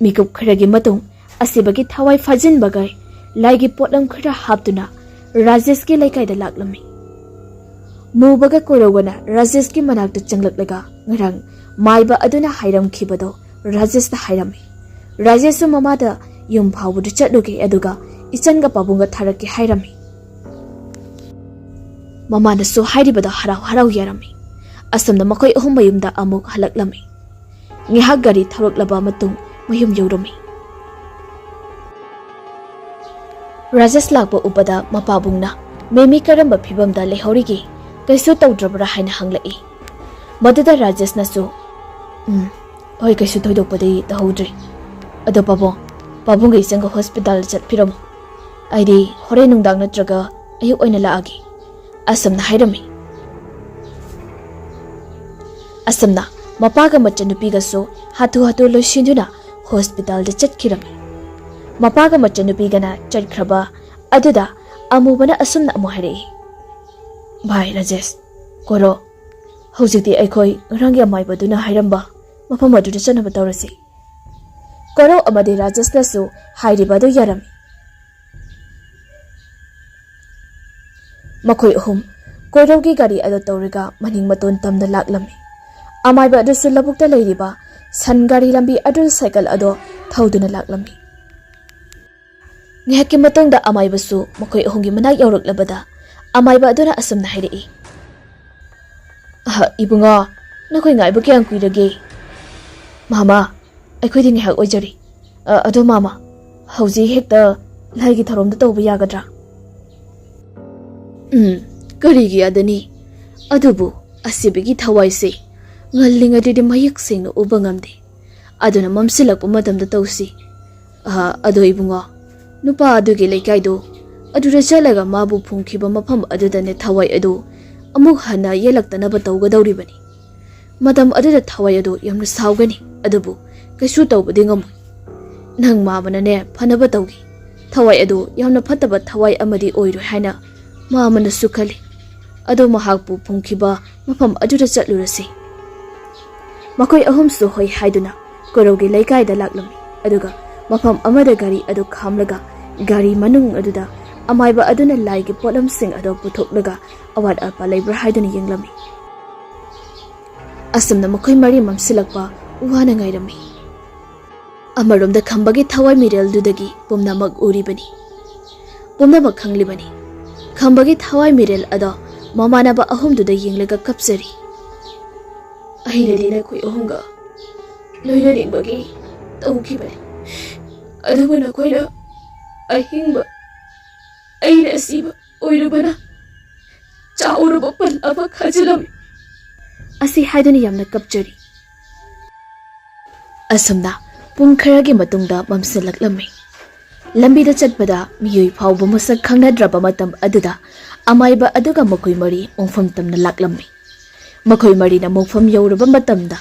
ꯃꯤꯀꯨꯞ ꯈꯔꯒꯤ ꯃꯇꯨꯡ ꯑꯁꯤꯕꯒꯤ ꯊꯋꯥꯏ ꯐꯥꯖꯤꯟꯕꯒ ꯂꯥꯏꯒꯤ ꯄꯣꯠꯂꯝ ꯈꯔ ꯍꯥꯞꯇꯨꯅ ꯔꯥꯖꯦꯁꯀꯤ ꯂꯩꯀꯥꯏꯗ ꯂꯥꯛꯂꯝꯃꯤ꯫ ꯃꯨꯕꯒ ꯀꯣꯔꯧꯒꯅ ꯔꯥꯖꯦꯁꯀꯤ ꯃꯅꯥꯛꯇ ꯆꯪꯂꯛꯂꯒ ꯉꯔꯥꯡ ꯃꯥꯏꯕ ꯑꯗꯨꯅ ꯍꯥꯏꯔꯝꯈꯤꯕꯗꯣ ꯔꯥꯖꯦꯁꯇ ꯍꯥꯏꯔꯝꯃꯤ꯫ ꯔꯥꯖꯦꯁꯁꯨ ꯃꯃꯥꯗ ꯌꯨꯝ ꯐꯥꯎꯕꯗ ꯆꯠꯂꯨꯒꯦ, ꯑꯗꯨꯒ ꯏꯆꯟꯒ ꯄꯥꯕꯨꯡꯒ ꯊꯥꯔꯛꯀꯦ ꯍꯥꯏꯔꯝꯃꯤ꯫ ꯃꯃꯥꯅꯁꯨ ꯍꯥꯏꯔꯤꯕꯗꯣ ꯍꯔꯥꯎ ꯍꯔꯥꯎ ꯌꯥꯔꯝꯃꯤ꯫ ꯑꯁꯨꯝꯅ ꯃꯈꯣꯏ ꯑꯍꯨꯝ ꯃꯌꯨꯝꯗ ꯑꯃꯨꯛ ꯍꯜꯂꯛꯂꯝꯃꯤ꯫ ꯉꯥꯏꯍꯥꯛ ꯒꯥꯔꯤ ꯊꯧꯔꯛꯂꯕ ꯃꯇꯨꯡ ꯃꯌꯨꯝ ꯌꯧꯔꯝꯃꯤ꯫ ꯔꯥꯖꯦꯁ ꯂꯥꯛꯄ ꯎꯕꯗ ꯃꯄꯥꯕꯨꯡꯅ, "ꯃꯦꯃꯤ ꯀꯔꯝꯕ ꯐꯤꯕꯝꯗ ꯂꯩꯍꯧꯔꯤꯒꯦ? ꯀꯩꯁꯨ ꯇꯧꯗ꯭ꯔꯕ꯭ꯔꯥ?" ꯍꯥꯏꯅ ꯍꯪꯂꯛꯏ꯫ ꯃꯗꯨꯗ ꯔꯥꯖꯦꯁꯅꯁꯨ, "ꯎꯝ, ꯍꯣꯏ, ꯀꯩꯁꯨ ꯊꯣꯏꯗꯣꯛꯄꯗꯤ ꯇꯧꯍꯧꯗ꯭ꯔꯤ꯫ ꯑꯗꯣ ꯄꯥꯕꯨꯡ, ꯄꯥꯕꯨꯡꯒ ꯏꯆꯟꯒ ꯍꯣꯁꯄꯤꯇꯥꯜꯗ ꯆꯠꯄꯤꯔꯝꯃꯣ꯫ ꯑꯩꯗꯤ ꯍꯣꯔꯦꯟ ꯅꯨꯡꯗꯥꯡ ꯅꯠꯇ꯭ꯔꯒ ꯑꯌꯨꯛ ꯑꯣꯏꯅ ꯂꯥꯛꯑꯒꯦ꯫" ꯑꯁꯨꯝꯅ ꯍꯥꯏꯔꯝꯃꯤ꯫ ꯑꯁꯨꯝꯅ ꯃꯄꯥꯒ ꯃꯆꯟꯅꯨꯄꯤꯒꯁꯨ ꯍꯥꯊꯨ ꯍꯥꯊꯨ ꯂꯣꯏꯁꯤꯟꯗꯨꯅ ꯍꯣꯁꯄꯤꯇꯥꯜꯗ ꯆꯠꯈꯤꯔꯝꯃꯤ꯫ ꯃꯄꯥꯒ ꯃꯆꯟꯅꯨꯄꯤꯒꯅ ꯆꯠꯈ꯭ꯔꯕ ꯑꯗꯨꯗ ꯑꯃꯨꯕꯅ ꯑꯁꯨꯝꯅ ꯑꯃꯨꯛ ꯍꯥꯏꯔꯛꯏ, "ꯚꯥꯏ ꯔꯥꯖꯦꯁ, ꯀꯣꯔꯣ, ꯍꯧꯖꯤꯛꯇꯤ ꯑꯩꯈꯣꯏ ꯉꯔꯥꯡꯒꯤ ꯑꯃꯥꯏꯕꯗꯨꯅ ꯍꯥꯏꯔꯝꯕ ꯃꯐꯝ ꯑꯗꯨꯗ ꯆꯠꯅꯕ ꯇꯧꯔꯁꯤ꯫" ꯀꯣꯔꯣ ꯑꯃꯗꯤ ꯔꯥꯖꯦꯁꯅꯁꯨ ꯍꯥꯏꯔꯤꯕ ꯑꯗꯨ ꯌꯥꯔꯝꯃꯤ꯫ ꯃꯈꯣꯏ ꯑꯍꯨꯝ ꯀꯣꯏꯔꯧꯒꯤ ꯒꯥꯔꯤ ꯑꯗꯨ ꯇꯧꯔꯒ ꯃꯅꯤꯡ ꯃꯇꯣꯟ ꯇꯝꯅ ꯂꯥꯛꯂꯝꯃꯤ꯫ ꯑꯃꯥꯏꯕ ꯑꯗꯨꯁꯨ ꯂꯧꯕꯨꯛꯇ ꯂꯩꯔꯤꯕ ꯁꯟ ꯒꯥꯔꯤ ꯂꯝꯕꯤ ꯑꯗꯨ ꯁꯥꯏꯀꯜ ꯑꯗꯣ ꯊꯧꯗꯨꯅ ꯂꯥꯛꯂꯝꯃꯤ꯫ ꯉꯥꯏꯍꯥꯛꯀꯤ ꯃꯇꯨꯡꯗ ꯑꯃꯥꯏꯕꯁꯨ ꯃꯈꯣꯏ ꯑꯍꯨꯝꯒꯤ ꯃꯅꯥꯛ ꯌꯧꯔꯛꯂꯕꯗ ꯑꯃꯥꯏꯕ ꯑꯗꯨꯅ ꯑꯁꯨꯝꯅ ꯍꯥꯏꯔꯛꯏ, "ꯑꯍ, ꯏꯕꯨꯡꯉꯣ, ꯅꯈꯣꯏ ꯉꯥꯏꯕ ꯀꯌꯥꯝ ꯀꯨꯏꯔꯒꯦ?" "ꯃꯥꯃ, ꯑꯩꯈꯣꯏꯗꯤ ꯉꯥꯏꯍꯥꯛ ꯑꯣꯏꯖꯔꯤ꯫ ꯑ, ꯑꯗꯣ ꯃꯥꯃ, ꯍꯧꯖꯤꯛ ꯍꯦꯛꯇ ꯂꯥꯏꯒꯤ ꯊꯧꯔꯝꯗꯣ ꯇꯧꯕ ꯌꯥꯒꯗ꯭ꯔꯥ?" "ꯎꯝ, ꯀꯔꯤꯒꯤ ꯌꯥꯗꯅꯤ? ꯑꯗꯨꯕꯨ ꯑꯁꯤꯕꯒꯤ ꯊꯋꯥꯏꯁꯦ ꯉꯜꯂꯤꯉꯩꯗꯗꯤ ꯃꯌꯦꯛ ꯁꯦꯡꯅ ꯎꯕ ꯉꯝꯗꯦ꯫ ꯑꯗꯨꯅ ꯃꯝꯁꯤꯜꯂꯛꯄ ꯃꯇꯝꯗ ꯇꯧꯁꯤ꯫ ꯑ, ꯑꯗꯣ ꯏꯕꯨꯡꯉꯣ, ꯅꯨꯄꯥ ꯑꯗꯨꯒꯤ ꯂꯩꯀꯥꯏꯗꯣ, ꯑꯗꯨꯗ ꯆꯠꯂꯒ ꯃꯥꯕꯨ ꯐꯨꯝꯈꯤꯕ ꯃꯐꯝ ꯑꯗꯨꯗꯅꯦ ꯊꯋꯥꯏ ꯑꯗꯨ ꯑꯃꯨꯛ ꯍꯟꯅ ꯌꯦꯜꯂꯛꯇꯅꯕ ꯇꯧꯒꯗꯧꯔꯤꯕꯅꯤ꯫ ꯃꯇꯝ ꯑꯗꯨꯗ ꯊꯋꯥꯏ ꯑꯗꯨ ꯌꯥꯝꯅ ꯁꯥꯎꯒꯅꯤ, ꯑꯗꯨꯕꯨ ꯀꯩꯁꯨ ꯇꯧꯕꯗꯤ ꯉꯝꯃꯣꯏ꯫ ꯅꯪ ꯃꯥꯃꯅꯅꯦ ꯐꯅꯕ ꯇꯧꯒꯦ꯫ ꯊꯋꯥꯏ ꯑꯗꯨ ꯌꯥꯝꯅ ꯐꯠꯇꯕ ꯊꯋꯥꯏ ꯑꯃꯗꯤ ꯑꯣꯏꯔꯣꯏ ꯍꯥꯏꯅ ꯃꯥꯃꯅꯁꯨ ꯈꯜꯂꯤ꯫ ꯑꯗꯣ ꯃꯍꯥꯛꯄꯨ ꯐꯨꯝꯈꯤꯕ ꯃꯐꯝ ꯑꯗꯨꯗ ꯆꯠꯂꯨꯔꯁꯤ꯫" ꯃꯈꯣꯏ ꯑꯍꯨꯝꯁꯨ ꯍꯣꯏ ꯍꯥꯏꯗꯨꯅ ꯀꯣꯔꯧꯒꯤ ꯂꯩꯀꯥꯏꯗ ꯂꯥꯛꯂꯝꯃꯤ꯫ ꯑꯗꯨꯒ ꯃꯐꯝ ꯑꯃꯗ ꯒꯥꯔꯤ ꯑꯗꯨ ꯈꯥꯝꯂꯒ ꯒꯥꯔꯤ ꯃꯅꯨꯡ ꯑꯗꯨꯗ ꯑꯃꯥꯏꯕ ꯑꯗꯨꯅ ꯂꯥꯏꯒꯤ ꯄꯣꯠꯂꯝꯁꯤꯡ ꯑꯗꯨ ꯄꯨꯊꯣꯛꯂꯒ ꯑꯋꯥꯠ ꯑꯄꯥ ꯂꯩꯕ꯭ꯔꯥ ꯍꯥꯏꯗꯨꯅ ꯌꯦꯡꯂꯝꯃꯤ꯫ ꯑꯁꯨꯝꯅ ꯃꯈꯣꯏ ꯃꯔꯤ ꯃꯝꯁꯤꯜꯂꯛꯄ ꯋꯥꯅ ꯉꯥꯏꯔꯝꯃꯤ꯫ ꯑꯃꯔꯣꯝꯗ ꯈꯝꯕꯒꯤ ꯊꯋꯥꯏ ꯃꯤꯔꯦꯜꯗꯨꯗꯒꯤ ꯄꯨꯝꯅꯃꯛ ꯎꯔꯤꯕꯅꯤ, ꯄꯨꯝꯅꯃꯛ ꯈꯪꯂꯤꯕꯅꯤ꯫ ꯈꯝꯕꯒꯤ ꯊꯋꯥꯏ ꯃꯤꯔꯦꯜ ꯑꯗꯣ ꯃꯃꯥꯟꯅꯕ ꯑꯍꯨꯝꯗꯨꯗ ꯌꯦꯡꯂꯒ ꯀꯞꯆꯔꯤ꯫ "ꯑꯩꯅꯗꯤ ꯅꯈꯣꯏ ꯑꯍꯨꯝꯒ ꯂꯣꯏꯅꯅꯤꯡꯕꯒꯤ ꯇꯧꯈꯤꯕꯅꯤ, ꯑꯗꯨꯕꯨ ꯅꯈꯣꯏꯅ ꯑꯍꯤꯡꯕ, ꯑꯩꯅ ꯑꯁꯤꯕ ꯑꯣꯏꯔꯨꯕꯅ ꯆꯥꯎꯔꯕ ꯄꯜ ꯑꯃ ꯈꯥꯖꯤꯜꯂꯝꯃꯤ꯫" ꯑꯁꯤ ꯍꯥꯏꯗꯨꯅ ꯌꯥꯝꯅ ꯀꯞꯆꯔꯤ꯫ ꯑꯁꯨꯝꯅ ꯄꯨꯡ ꯈꯔꯒꯤ ꯃꯇꯨꯡꯗ ꯃꯝꯁꯤꯜꯂꯛꯂꯝꯃꯤ꯫ ꯂꯝꯕꯤꯗ ꯆꯠꯄꯗ ꯃꯤꯑꯣꯏ ꯐꯥꯎꯕ ꯃꯁꯛ ꯈꯪꯅꯗ꯭ꯔꯕ ꯃꯇꯝ ꯑꯗꯨꯗ ꯑꯃꯥꯏꯕ ꯑꯗꯨꯒ ꯃꯈꯣꯏ ꯃꯔꯤ ꯃꯣꯡꯐꯝ ꯇꯝꯅ ꯂꯥꯛꯂꯝꯃꯤ꯫ ꯃꯈꯣꯏ ꯃꯔꯤꯅ ꯃꯣꯡꯐꯝ ꯌꯧꯔꯕ ꯃꯇꯝꯗ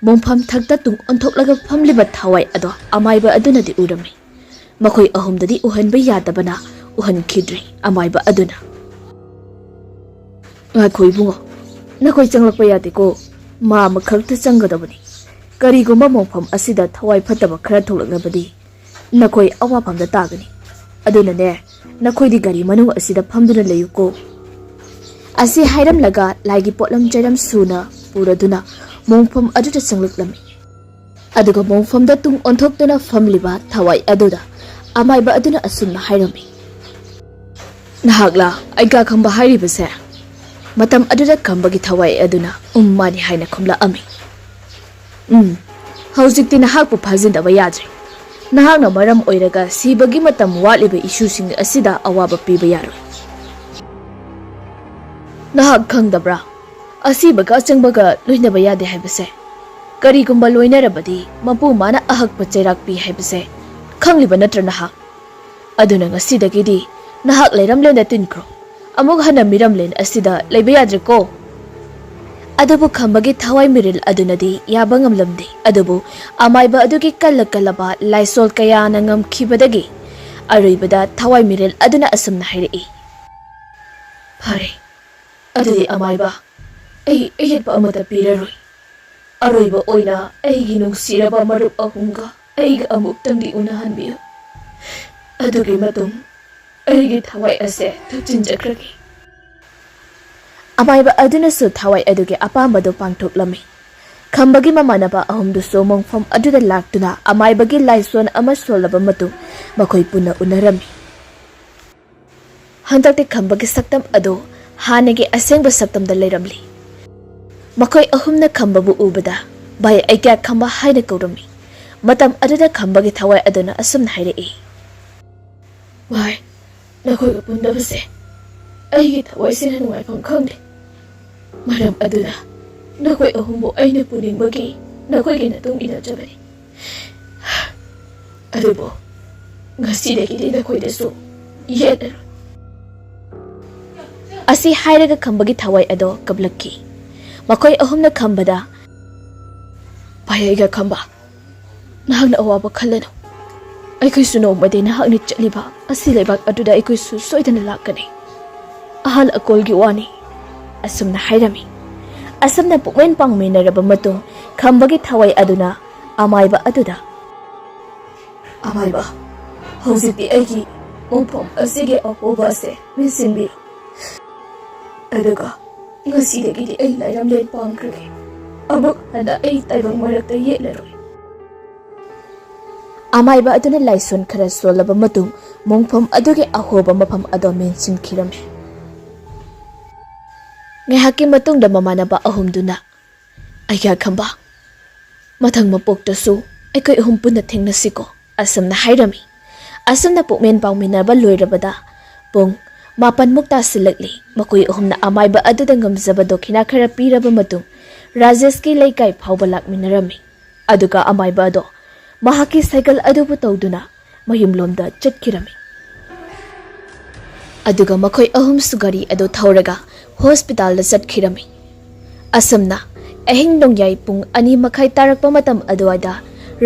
ꯃꯣꯡꯐꯝ ꯊꯛꯇ ꯇꯨꯡ ꯑꯣꯟꯊꯣꯛꯂꯒ ꯐꯝꯂꯤꯕ ꯊꯋꯥꯏ ꯑꯗꯣ ꯑꯃꯥꯏꯕ ꯑꯗꯨꯅꯗꯤ ꯎꯔꯝꯃꯤ꯫ ꯃꯈꯣꯏ ꯑꯍꯨꯝꯗꯗꯤ ꯎꯍꯟꯕ ꯌꯥꯗꯕꯅ ꯎꯍꯟꯈꯤꯗ꯭ꯔꯦ ꯑꯃꯥꯏꯕ ꯑꯗꯨꯅ꯫ "ꯉꯥꯏꯈꯣ ꯏꯕꯨꯡꯉꯣ, ꯅꯈꯣꯏ ꯆꯪꯂꯛꯄ ꯌꯥꯗꯦꯀꯣ, ꯃꯥ ꯑꯃꯈꯛꯇ ꯆꯪꯒꯗꯕꯅꯤ꯫ ꯀꯔꯤꯒꯨꯝꯕ ꯃꯣꯡꯐꯝ ꯑꯁꯤꯗ ꯊꯋꯥꯏ ꯐꯠꯇꯕ ꯈꯔ ꯊꯣꯛꯂꯛꯂꯕꯗꯤ ꯅꯈꯣꯏ ꯑꯋꯥꯐꯝꯗ ꯇꯥꯒꯅꯤ꯫ ꯑꯗꯨꯅꯅꯦ, ꯅꯈꯣꯏꯗꯤ ꯒꯥꯔꯤ ꯃꯅꯨꯡ ꯑꯁꯤꯗ ꯐꯝꯗꯨꯅ ꯂꯩꯌꯨꯀꯣ"꯫ ꯑꯁꯤ ꯍꯥꯏꯔꯝꯂꯒ ꯂꯥꯏꯒꯤ ꯄꯣꯠꯂꯝ ꯆꯩꯔꯝ ꯁꯨꯅ ꯄꯨꯔꯗꯨꯅ ꯃꯣꯡꯐꯝ ꯑꯗꯨꯗ ꯆꯪꯂꯛꯂꯝꯃꯤ꯫ ꯑꯗꯨꯒ ꯃꯣꯡꯐꯝꯗ ꯇꯨꯡ ꯑꯣꯟꯊꯣꯛꯇꯨꯅ ꯐꯝꯂꯤꯕ ꯊꯋꯥꯏ ꯑꯗꯨꯗ ꯑꯃꯥꯏꯕ ꯑꯗꯨꯅ ꯑꯁꯨꯝꯅ ꯍꯥꯏꯔꯝꯃꯤ, "ꯅꯍꯥꯛꯂ ꯑꯩꯒ ꯈꯝꯕ ꯍꯥꯏꯔꯤꯕꯁꯦ?" ꯃꯇꯝ ꯑꯗꯨꯗ ꯈꯝꯕꯒꯤ ꯊꯋꯥꯏ ꯑꯗꯨꯅ "ꯎꯝ, ꯃꯥꯅꯤ" ꯍꯥꯏꯅ ꯈꯨꯝꯂꯛꯑꯝꯃꯤ꯫ "ꯎꯝ, ꯍꯧꯖꯤꯛꯇꯤ ꯅꯍꯥꯛꯄꯨ ꯐꯥꯖꯤꯟꯗꯕ ꯌꯥꯗ꯭ꯔꯦ꯫ ꯅꯍꯥꯛꯅ ꯃꯔꯝ ꯑꯣꯏꯔꯒ ꯁꯤꯕꯒꯤ ꯃꯇꯝ ꯋꯥꯠꯂꯤꯕ ꯏꯁꯨꯁꯤꯡ ꯑꯁꯤꯗ ꯑꯋꯥꯕ ꯄꯤꯕ ꯌꯥꯔꯣꯏ꯫ ꯅꯍꯥꯛ ꯈꯪꯗꯕ꯭ꯔꯥ? ꯑꯁꯤꯕꯒ ꯑꯆꯪꯕꯒ ꯂꯣꯏꯅꯕ ꯌꯥꯗꯦ ꯍꯥꯏꯕꯁꯦ꯫ ꯀꯔꯤꯒꯨꯝꯕ ꯂꯣꯏꯅꯔꯕꯗꯤ ꯃꯄꯨ ꯃꯥꯅ ꯑꯍꯛꯄ ꯆꯩꯔꯥꯛ ꯄꯤ ꯍꯥꯏꯕꯁꯦ ꯈꯪꯂꯤꯕ ꯅꯠꯇ꯭ꯔ ꯅꯍꯥꯛ? ꯑꯗꯨꯅ ꯉꯁꯤꯗꯒꯤꯗꯤ ꯅꯍꯥꯛ ꯂꯩꯔꯝꯂꯦꯟꯗ ꯇꯤꯟꯈ꯭ꯔꯣ꯫ ꯑꯃꯨꯛ ꯍꯟꯅ ꯃꯤꯔꯝꯂꯦꯟ ꯑꯁꯤꯗ ꯂꯩꯕ ꯌꯥꯗ꯭ꯔꯦꯀꯣ"꯫ ꯑꯗꯨꯕꯨ ꯈꯝꯕꯒꯤ ꯊꯋꯥꯏ ꯃꯤꯔꯤꯜ ꯑꯗꯨꯅꯗꯤ ꯌꯥꯕ ꯉꯝꯂꯝꯗꯦ꯫ ꯑꯗꯨꯕꯨ ꯑꯃꯥꯏꯕ ꯑꯗꯨꯒꯤ ꯀꯜꯂ ꯀꯜꯂꯕ ꯂꯥꯏꯁꯣꯜ ꯀꯌꯥꯅ ꯉꯝꯈꯤꯕꯗꯒꯤ ꯑꯔꯣꯏꯕꯗ ꯊꯋꯥꯏ ꯃꯤꯔꯤꯜ ꯑꯗꯨꯅ ꯑꯁꯨꯝꯅ ꯍꯥꯏꯔꯛꯏ, "ꯐꯔꯦ, ꯑꯗꯨꯗꯤ ꯑꯃꯥꯏꯕ, ꯑꯩ ꯑꯌꯦꯠꯄ ꯑꯃꯠꯇ ꯄꯤꯔꯔꯣꯏ꯫ ꯑꯔꯣꯏꯕ ꯑꯣꯏꯅ ꯑꯩꯒꯤ ꯅꯨꯡꯁꯤꯔꯕ ꯃꯔꯨꯞ ꯑꯍꯨꯝꯒ ꯑꯩꯒ ꯑꯃꯨꯛꯇꯪꯗꯤ ꯎꯅꯍꯟꯕꯤꯌꯨ꯫ ꯑꯗꯨꯒꯤ ꯃꯇꯨꯡ ꯑꯩꯒꯤ ꯊꯋꯥꯏ ꯑꯁꯦ ꯊꯨꯞꯆꯤꯟꯖꯈ꯭ꯔꯒꯦ"꯫ ꯑꯃꯥꯏꯕ ꯑꯗꯨꯅꯁꯨ ꯊꯋꯥꯏ ꯑꯗꯨꯒꯤ ꯑꯄꯥꯝꯕꯗꯨ ꯄꯥꯡꯊꯣꯛꯂꯝꯃꯤ꯫ ꯈꯝꯕꯒꯤ ꯃꯃꯥꯟꯅꯕ ꯑꯍꯨꯝꯗꯨꯁꯨ ꯃꯣꯡꯐꯝ ꯑꯗꯨꯗ ꯂꯥꯛꯇꯨꯅ ꯑꯃꯥꯏꯕꯒꯤ ꯂꯥꯏꯁꯣꯟ ꯑꯃ ꯁꯣꯜꯂꯕ ꯃꯇꯨꯡ ꯃꯈꯣꯏ ꯄꯨꯟꯅ ꯎꯅꯔꯝꯃꯤ꯫ ꯍꯟꯗꯛꯇꯤ ꯈꯝꯕꯒꯤ ꯁꯛꯇꯝ ꯑꯗꯨ ꯍꯥꯟꯅꯒꯤ ꯑꯁꯦꯡꯕ ꯁꯛꯇꯝꯗ ꯂꯩꯔꯝꯂꯤ꯫ ꯃꯈꯣꯏ ꯑꯍꯨꯝꯅ ꯈꯝꯕꯕꯨ ꯎꯕꯗ "ꯚꯥꯏ, ꯑꯩ ꯀꯌꯥ ꯈꯝꯕ" ꯍꯥꯏꯅ ꯀꯧꯔꯝꯃꯤ꯫ ꯃꯇꯝ ꯑꯗꯨꯗ ꯈꯝꯕꯒꯤ ꯊꯋꯥꯏ ꯑꯗꯨꯅ ꯑꯁꯨꯝꯅ ꯍꯥꯏꯔꯛꯏ, "ꯚꯥꯏ, ꯅꯈꯣꯏꯒ ꯄꯨꯟꯗꯕꯁꯦ ꯑꯩꯒꯤ ꯊꯋꯥꯏꯁꯤꯅ ꯅꯨꯡꯉꯥꯏꯐꯝ ꯈꯪꯗꯦ꯫ ꯃꯔꯝ ꯑꯗꯨꯅ ꯅꯈꯣꯏ ꯑꯍꯨꯝꯕꯨ ꯑꯩꯅ ꯄꯨꯅꯤꯡꯕꯒꯤ ꯅꯈꯣꯏꯒꯤ ꯃꯇꯨꯡ ꯏꯟꯅꯖꯕꯅꯤ꯫ ꯑꯗꯨꯕꯨ ꯉꯁꯤꯗꯒꯤꯗꯤ ꯅꯈꯣꯏꯗꯁꯨ ꯌꯦꯠꯂꯔꯣꯏ"꯫ ꯑꯁꯤ ꯍꯥꯏꯔꯒ ꯈꯝꯕꯒꯤ ꯊꯋꯥꯏ ꯑꯗꯣ ꯀꯞꯂꯛꯈꯤ꯫ ꯃꯈꯣꯏ ꯑꯍꯨꯝꯅ ꯈꯝꯕꯗ, "ꯚꯥꯏ, ꯑꯩꯒ ꯈꯝꯕ, ꯅꯍꯥꯛꯅ ꯑꯋꯥꯕ ꯈꯜꯂꯅꯨ꯫ "ꯑꯩꯈꯣꯏꯁꯨ ꯅꯣꯡꯃꯗꯤ ꯅꯍꯥꯛꯅ ꯆꯠꯂꯤꯕ ꯑꯁꯤ ꯂꯩꯕꯥꯛ ꯑꯗꯨꯗ ꯑꯩꯈꯣꯏꯁꯨ ꯁꯣꯏꯗꯅ ꯂꯥꯛꯀꯅꯤ꯫ ꯑꯍꯜ ꯑꯀꯣꯜꯒꯤ ꯋꯥꯅꯤ," ꯑꯁꯨꯝꯅ ꯍꯥꯏꯔꯝꯃꯤ꯫ ꯑꯁꯨꯝꯅ ꯄꯨꯛꯃꯦꯟ ꯄꯥꯡꯃꯤꯟꯅꯔꯕ ꯃꯇꯨꯡ, ꯈꯝꯕꯒꯤ ꯊꯋꯥꯏ ꯑꯗꯨꯅ ꯑꯃꯥꯏꯕ ꯑꯗꯨꯗ, "ꯑꯃꯥꯏꯕ, ꯍꯧꯖꯤꯛꯇꯤ ꯑꯩꯒꯤ ꯃꯣꯡꯐꯝ ꯑꯁꯤꯒꯤ ꯑꯍꯣꯕ ꯑꯁꯦ ꯃꯦꯟꯁꯤꯟꯕꯤꯌꯨ꯫ ꯑꯗꯨꯒ ꯉꯁꯤꯗꯒꯤꯗꯤ ꯑꯩ ꯂꯥꯏꯔꯝꯂꯦꯟ ꯄꯥꯡꯈ꯭ꯔꯒꯦ꯫ ꯑꯃꯨꯛ ꯍꯟꯅ ꯑꯩ ꯇꯥꯏꯕꯪ ꯃꯔꯛꯇ ꯌꯦꯠꯂꯔꯣꯏ꯫" ꯑꯃꯥꯏꯕ ꯑꯗꯨꯅ ꯂꯥꯏꯁꯣꯟ ꯈꯔ ꯁꯣꯜꯂꯕ ꯃꯇꯨꯡ, ꯃꯣꯡꯐꯝ ꯑꯗꯨꯒꯤ ꯑꯍꯣꯕ ꯃꯐꯝ ꯑꯗꯣ ꯃꯦꯟꯁꯤꯟꯈꯤꯔꯝꯃꯤ꯫ ꯉꯥꯏꯍꯥꯛꯀꯤ ꯃꯇꯨꯡꯗ ꯃꯃꯥꯟꯅꯕ ꯑꯍꯨꯝꯗꯨꯅ, "ꯑꯩꯒ꯭ꯌꯥ ꯈꯝꯕ, ꯃꯊꯪ ꯃꯄꯣꯛꯇꯁꯨ ꯑꯩꯈꯣꯏ ꯑꯍꯨꯝ ꯄꯨꯟꯅ ꯊꯦꯡꯅꯁꯤꯀꯣ," ꯑꯁꯨꯝꯅ ꯍꯥꯏꯔꯝꯃꯤ꯫ ꯑꯁꯨꯝꯅ ꯄꯨꯛꯃꯦꯟ ꯄꯥꯎꯃꯤꯟꯅꯕ ꯂꯣꯏꯔꯕꯗ ꯄꯨꯡ ꯃꯥꯄꯟꯃꯨꯛ ꯇꯥꯁꯤꯜꯂꯛꯂꯤ꯫ ꯃꯈꯣꯏ ꯑꯍꯨꯝꯅ ꯑꯃꯥꯏꯕ ꯑꯗꯨꯗ ꯉꯝꯖꯕ ꯗꯣꯈꯤꯅꯥ ꯈꯔ ꯄꯤꯔꯕ ꯃꯇꯨꯡ, ꯔꯥꯖꯦꯁꯀꯤ ꯂꯩꯀꯥꯏ ꯐꯥꯎꯕ ꯂꯥꯛꯃꯤꯟꯅꯔꯝꯃꯤ꯫ ꯑꯗꯨꯒ ꯑꯃꯥꯏꯕ ꯑꯗꯣ ꯃꯍꯥꯛꯀꯤ ꯁꯥꯏꯀꯜ ꯑꯗꯨꯕꯨ ꯇꯧꯗꯨꯅ ꯃꯌꯨꯝꯂꯣꯝꯗ ꯆꯠꯈꯤꯔꯝꯃꯤ꯫ ꯑꯗꯨꯒ ꯃꯈꯣꯏ ꯑꯍꯨꯝꯁꯨ ꯒꯥꯔꯤ ꯑꯗꯨ ꯊꯧꯔꯒ ꯍꯣꯁꯄꯤꯇꯥꯜꯗ ꯆꯠꯈꯤꯔꯝꯃꯤ꯫ ꯑꯁꯨꯝꯅ ꯑꯍꯤꯡ ꯅꯣꯡꯌꯥꯏ ꯄꯨꯡ ꯑꯅꯤ ꯃꯈꯥꯏ ꯇꯥꯔꯛꯄ ꯃꯇꯝ ꯑꯗꯨꯋꯥꯏꯗ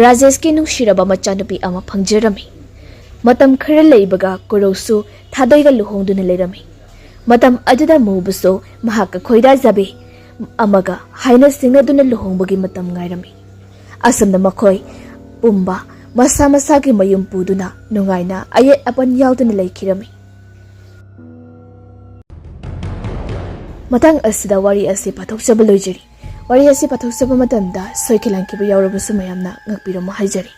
ꯔꯥꯖꯦꯁꯀꯤ ꯅꯨꯡꯁꯤꯔꯕ ꯃꯆꯥꯅꯨꯄꯤ ꯑꯃ ꯐꯪꯖꯔꯝꯃꯤ꯫ ꯃꯇꯝ ꯈꯔ ꯂꯩꯕꯒ ꯀꯨꯔꯧꯁꯨ ꯊꯥꯗꯣꯏꯒ ꯂꯨꯍꯣꯡꯗꯨꯅ ꯂꯩꯔꯝꯃꯤ꯫ ꯃꯇꯝ ꯑꯗꯨꯗ ꯃꯨꯕꯁꯨ ꯃꯍꯥꯛꯀ ꯈꯣꯏꯗꯥꯖꯕꯤ ꯑꯃꯒ ꯍꯥꯏꯅ ꯁꯤꯡꯅꯗꯨꯅ ꯂꯨꯍꯣꯡꯕꯒꯤ ꯃꯇꯝ ꯉꯥꯏꯔꯝꯃꯤ꯫ ꯑꯁꯨꯝꯅ ꯃꯈꯣꯏ ꯄꯨꯝꯕ ꯃꯁꯥ ꯃꯁꯥꯒꯤ ꯃꯌꯨꯝ ꯄꯨꯗꯨꯅ ꯅꯨꯡꯉꯥꯏꯅ ꯑꯌꯦꯠ ꯑꯄꯟ ꯌꯥꯎꯗꯅ ꯂꯩꯈꯤꯔꯝꯃꯤ꯫ ꯃꯇꯥꯡ ꯑꯁꯤꯗ ꯋꯥꯔꯤ ꯑꯁꯤ ꯄꯥꯊꯣꯛꯆꯕ ꯂꯣꯏꯖꯔꯤ꯫ ꯋꯥꯔꯤ ꯑꯁꯤ ꯄꯥꯊꯣꯛꯆꯕ ꯃꯇꯝꯗ ꯁꯣꯏꯈꯤ ꯂꯥꯟꯈꯤꯕ ꯌꯥꯎꯔꯕꯁꯨ ꯃꯌꯥꯝꯅ ꯉꯥꯛꯄꯤꯔꯝꯃꯨ ꯍꯥꯏꯖꯔꯤ꯫